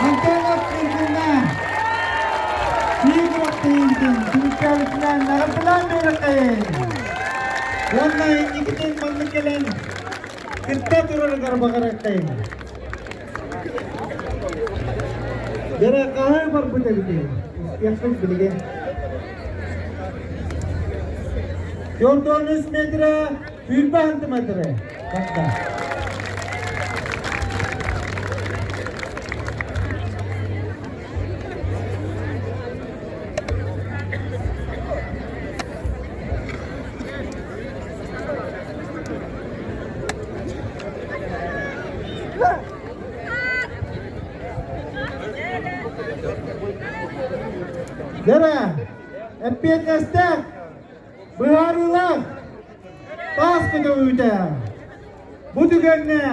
Антонов Киргина. Биир уоттайынтын түмүккәбитинэн наҕардаlaan биэрэккэй. эҕэрдэлиибин! Уонна инникитин маннык кэлэн кытта турарыгар баҕарыахтайын. Дьэрэ хаһыы барбыт эбитий? Истиэхпит билигин. 43 метрэ, 20 сантиметры. Барда. Дьэрэ, эппиэтинэстээх, быһаарыылаах таас көтөҕүүтэ. Бу түгэҥҥэ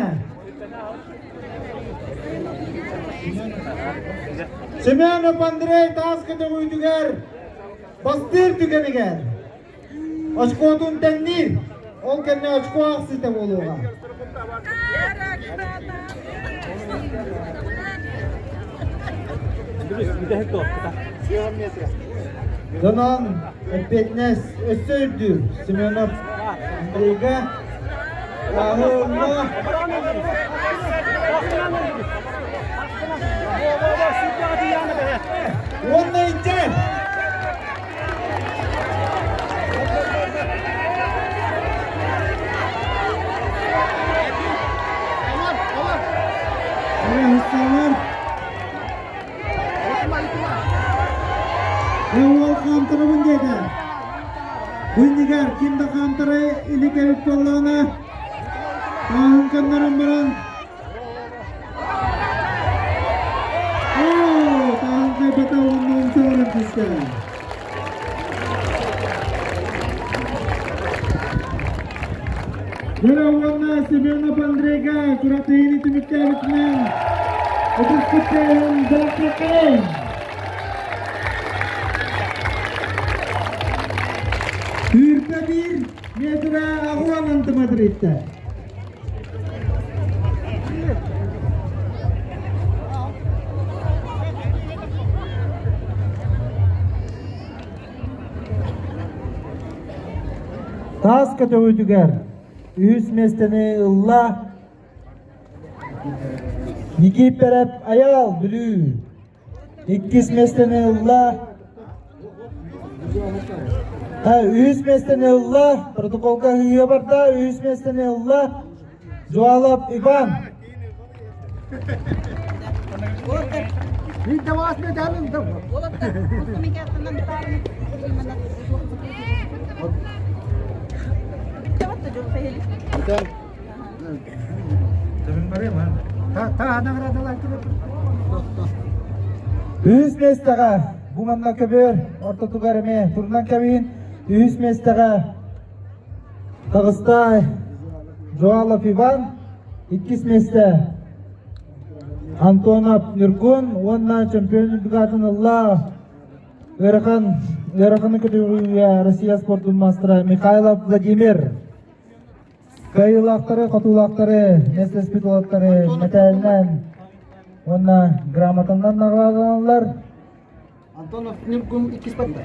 Семенов Андрей таас көтөҕүүтүгэр бастыыр түгэнигэр очкотун тэҥниир, ол кэннэ очко аахсыыта буолуоҕа. Донон эппиэтинэс өссө үрдүүр Семенов Андрейга тааһы ылла. Уонна инчэ! Уол хаамтарабын диэтэ. Бу иннигэр ким да хаамтара илик эбит буоллаҕына, тааһын көннөрөн баран Оо, тааһын хайбата уонна умса баран түстэ. Дьэ уонна Семенов Андрейга күрэхтэһиини түмүктээбитинэн ытыспыт тыаһын бэлэхтиэххэйиҥ! Түүрпэ биир метрэ аҕуан антиметр иттэ. Таас көтөҕүүтүгэр үһүс миэстэни ылла Никииппэрэп Айаал Бүлүү. Иккис миэстэни ылла Үһүс миэстэни ылла протоколга ыһыа барда үһүс миэстэни ылла Жуалов Иван. Үһүс миэстэҕэ бу манна көбүөр ортотугар эмиэ турунан кэбиһин. Үһүс миэстэҕэ таҕыста Жуалов Иван, иккис миэстэ Антонов Ньургун уонна чемпион үрдүк аатын ылла ыарахан ыараханы көтөҕүүгэ Россия спордун маастара Михайлов Владимир. Кыайыылаахтары, хотуулаахтары, миэстэлэспит уолаттары мэтээлинэн уонна грамотанан наҕараадаланаллар. Антонов Ньургун иккис барда.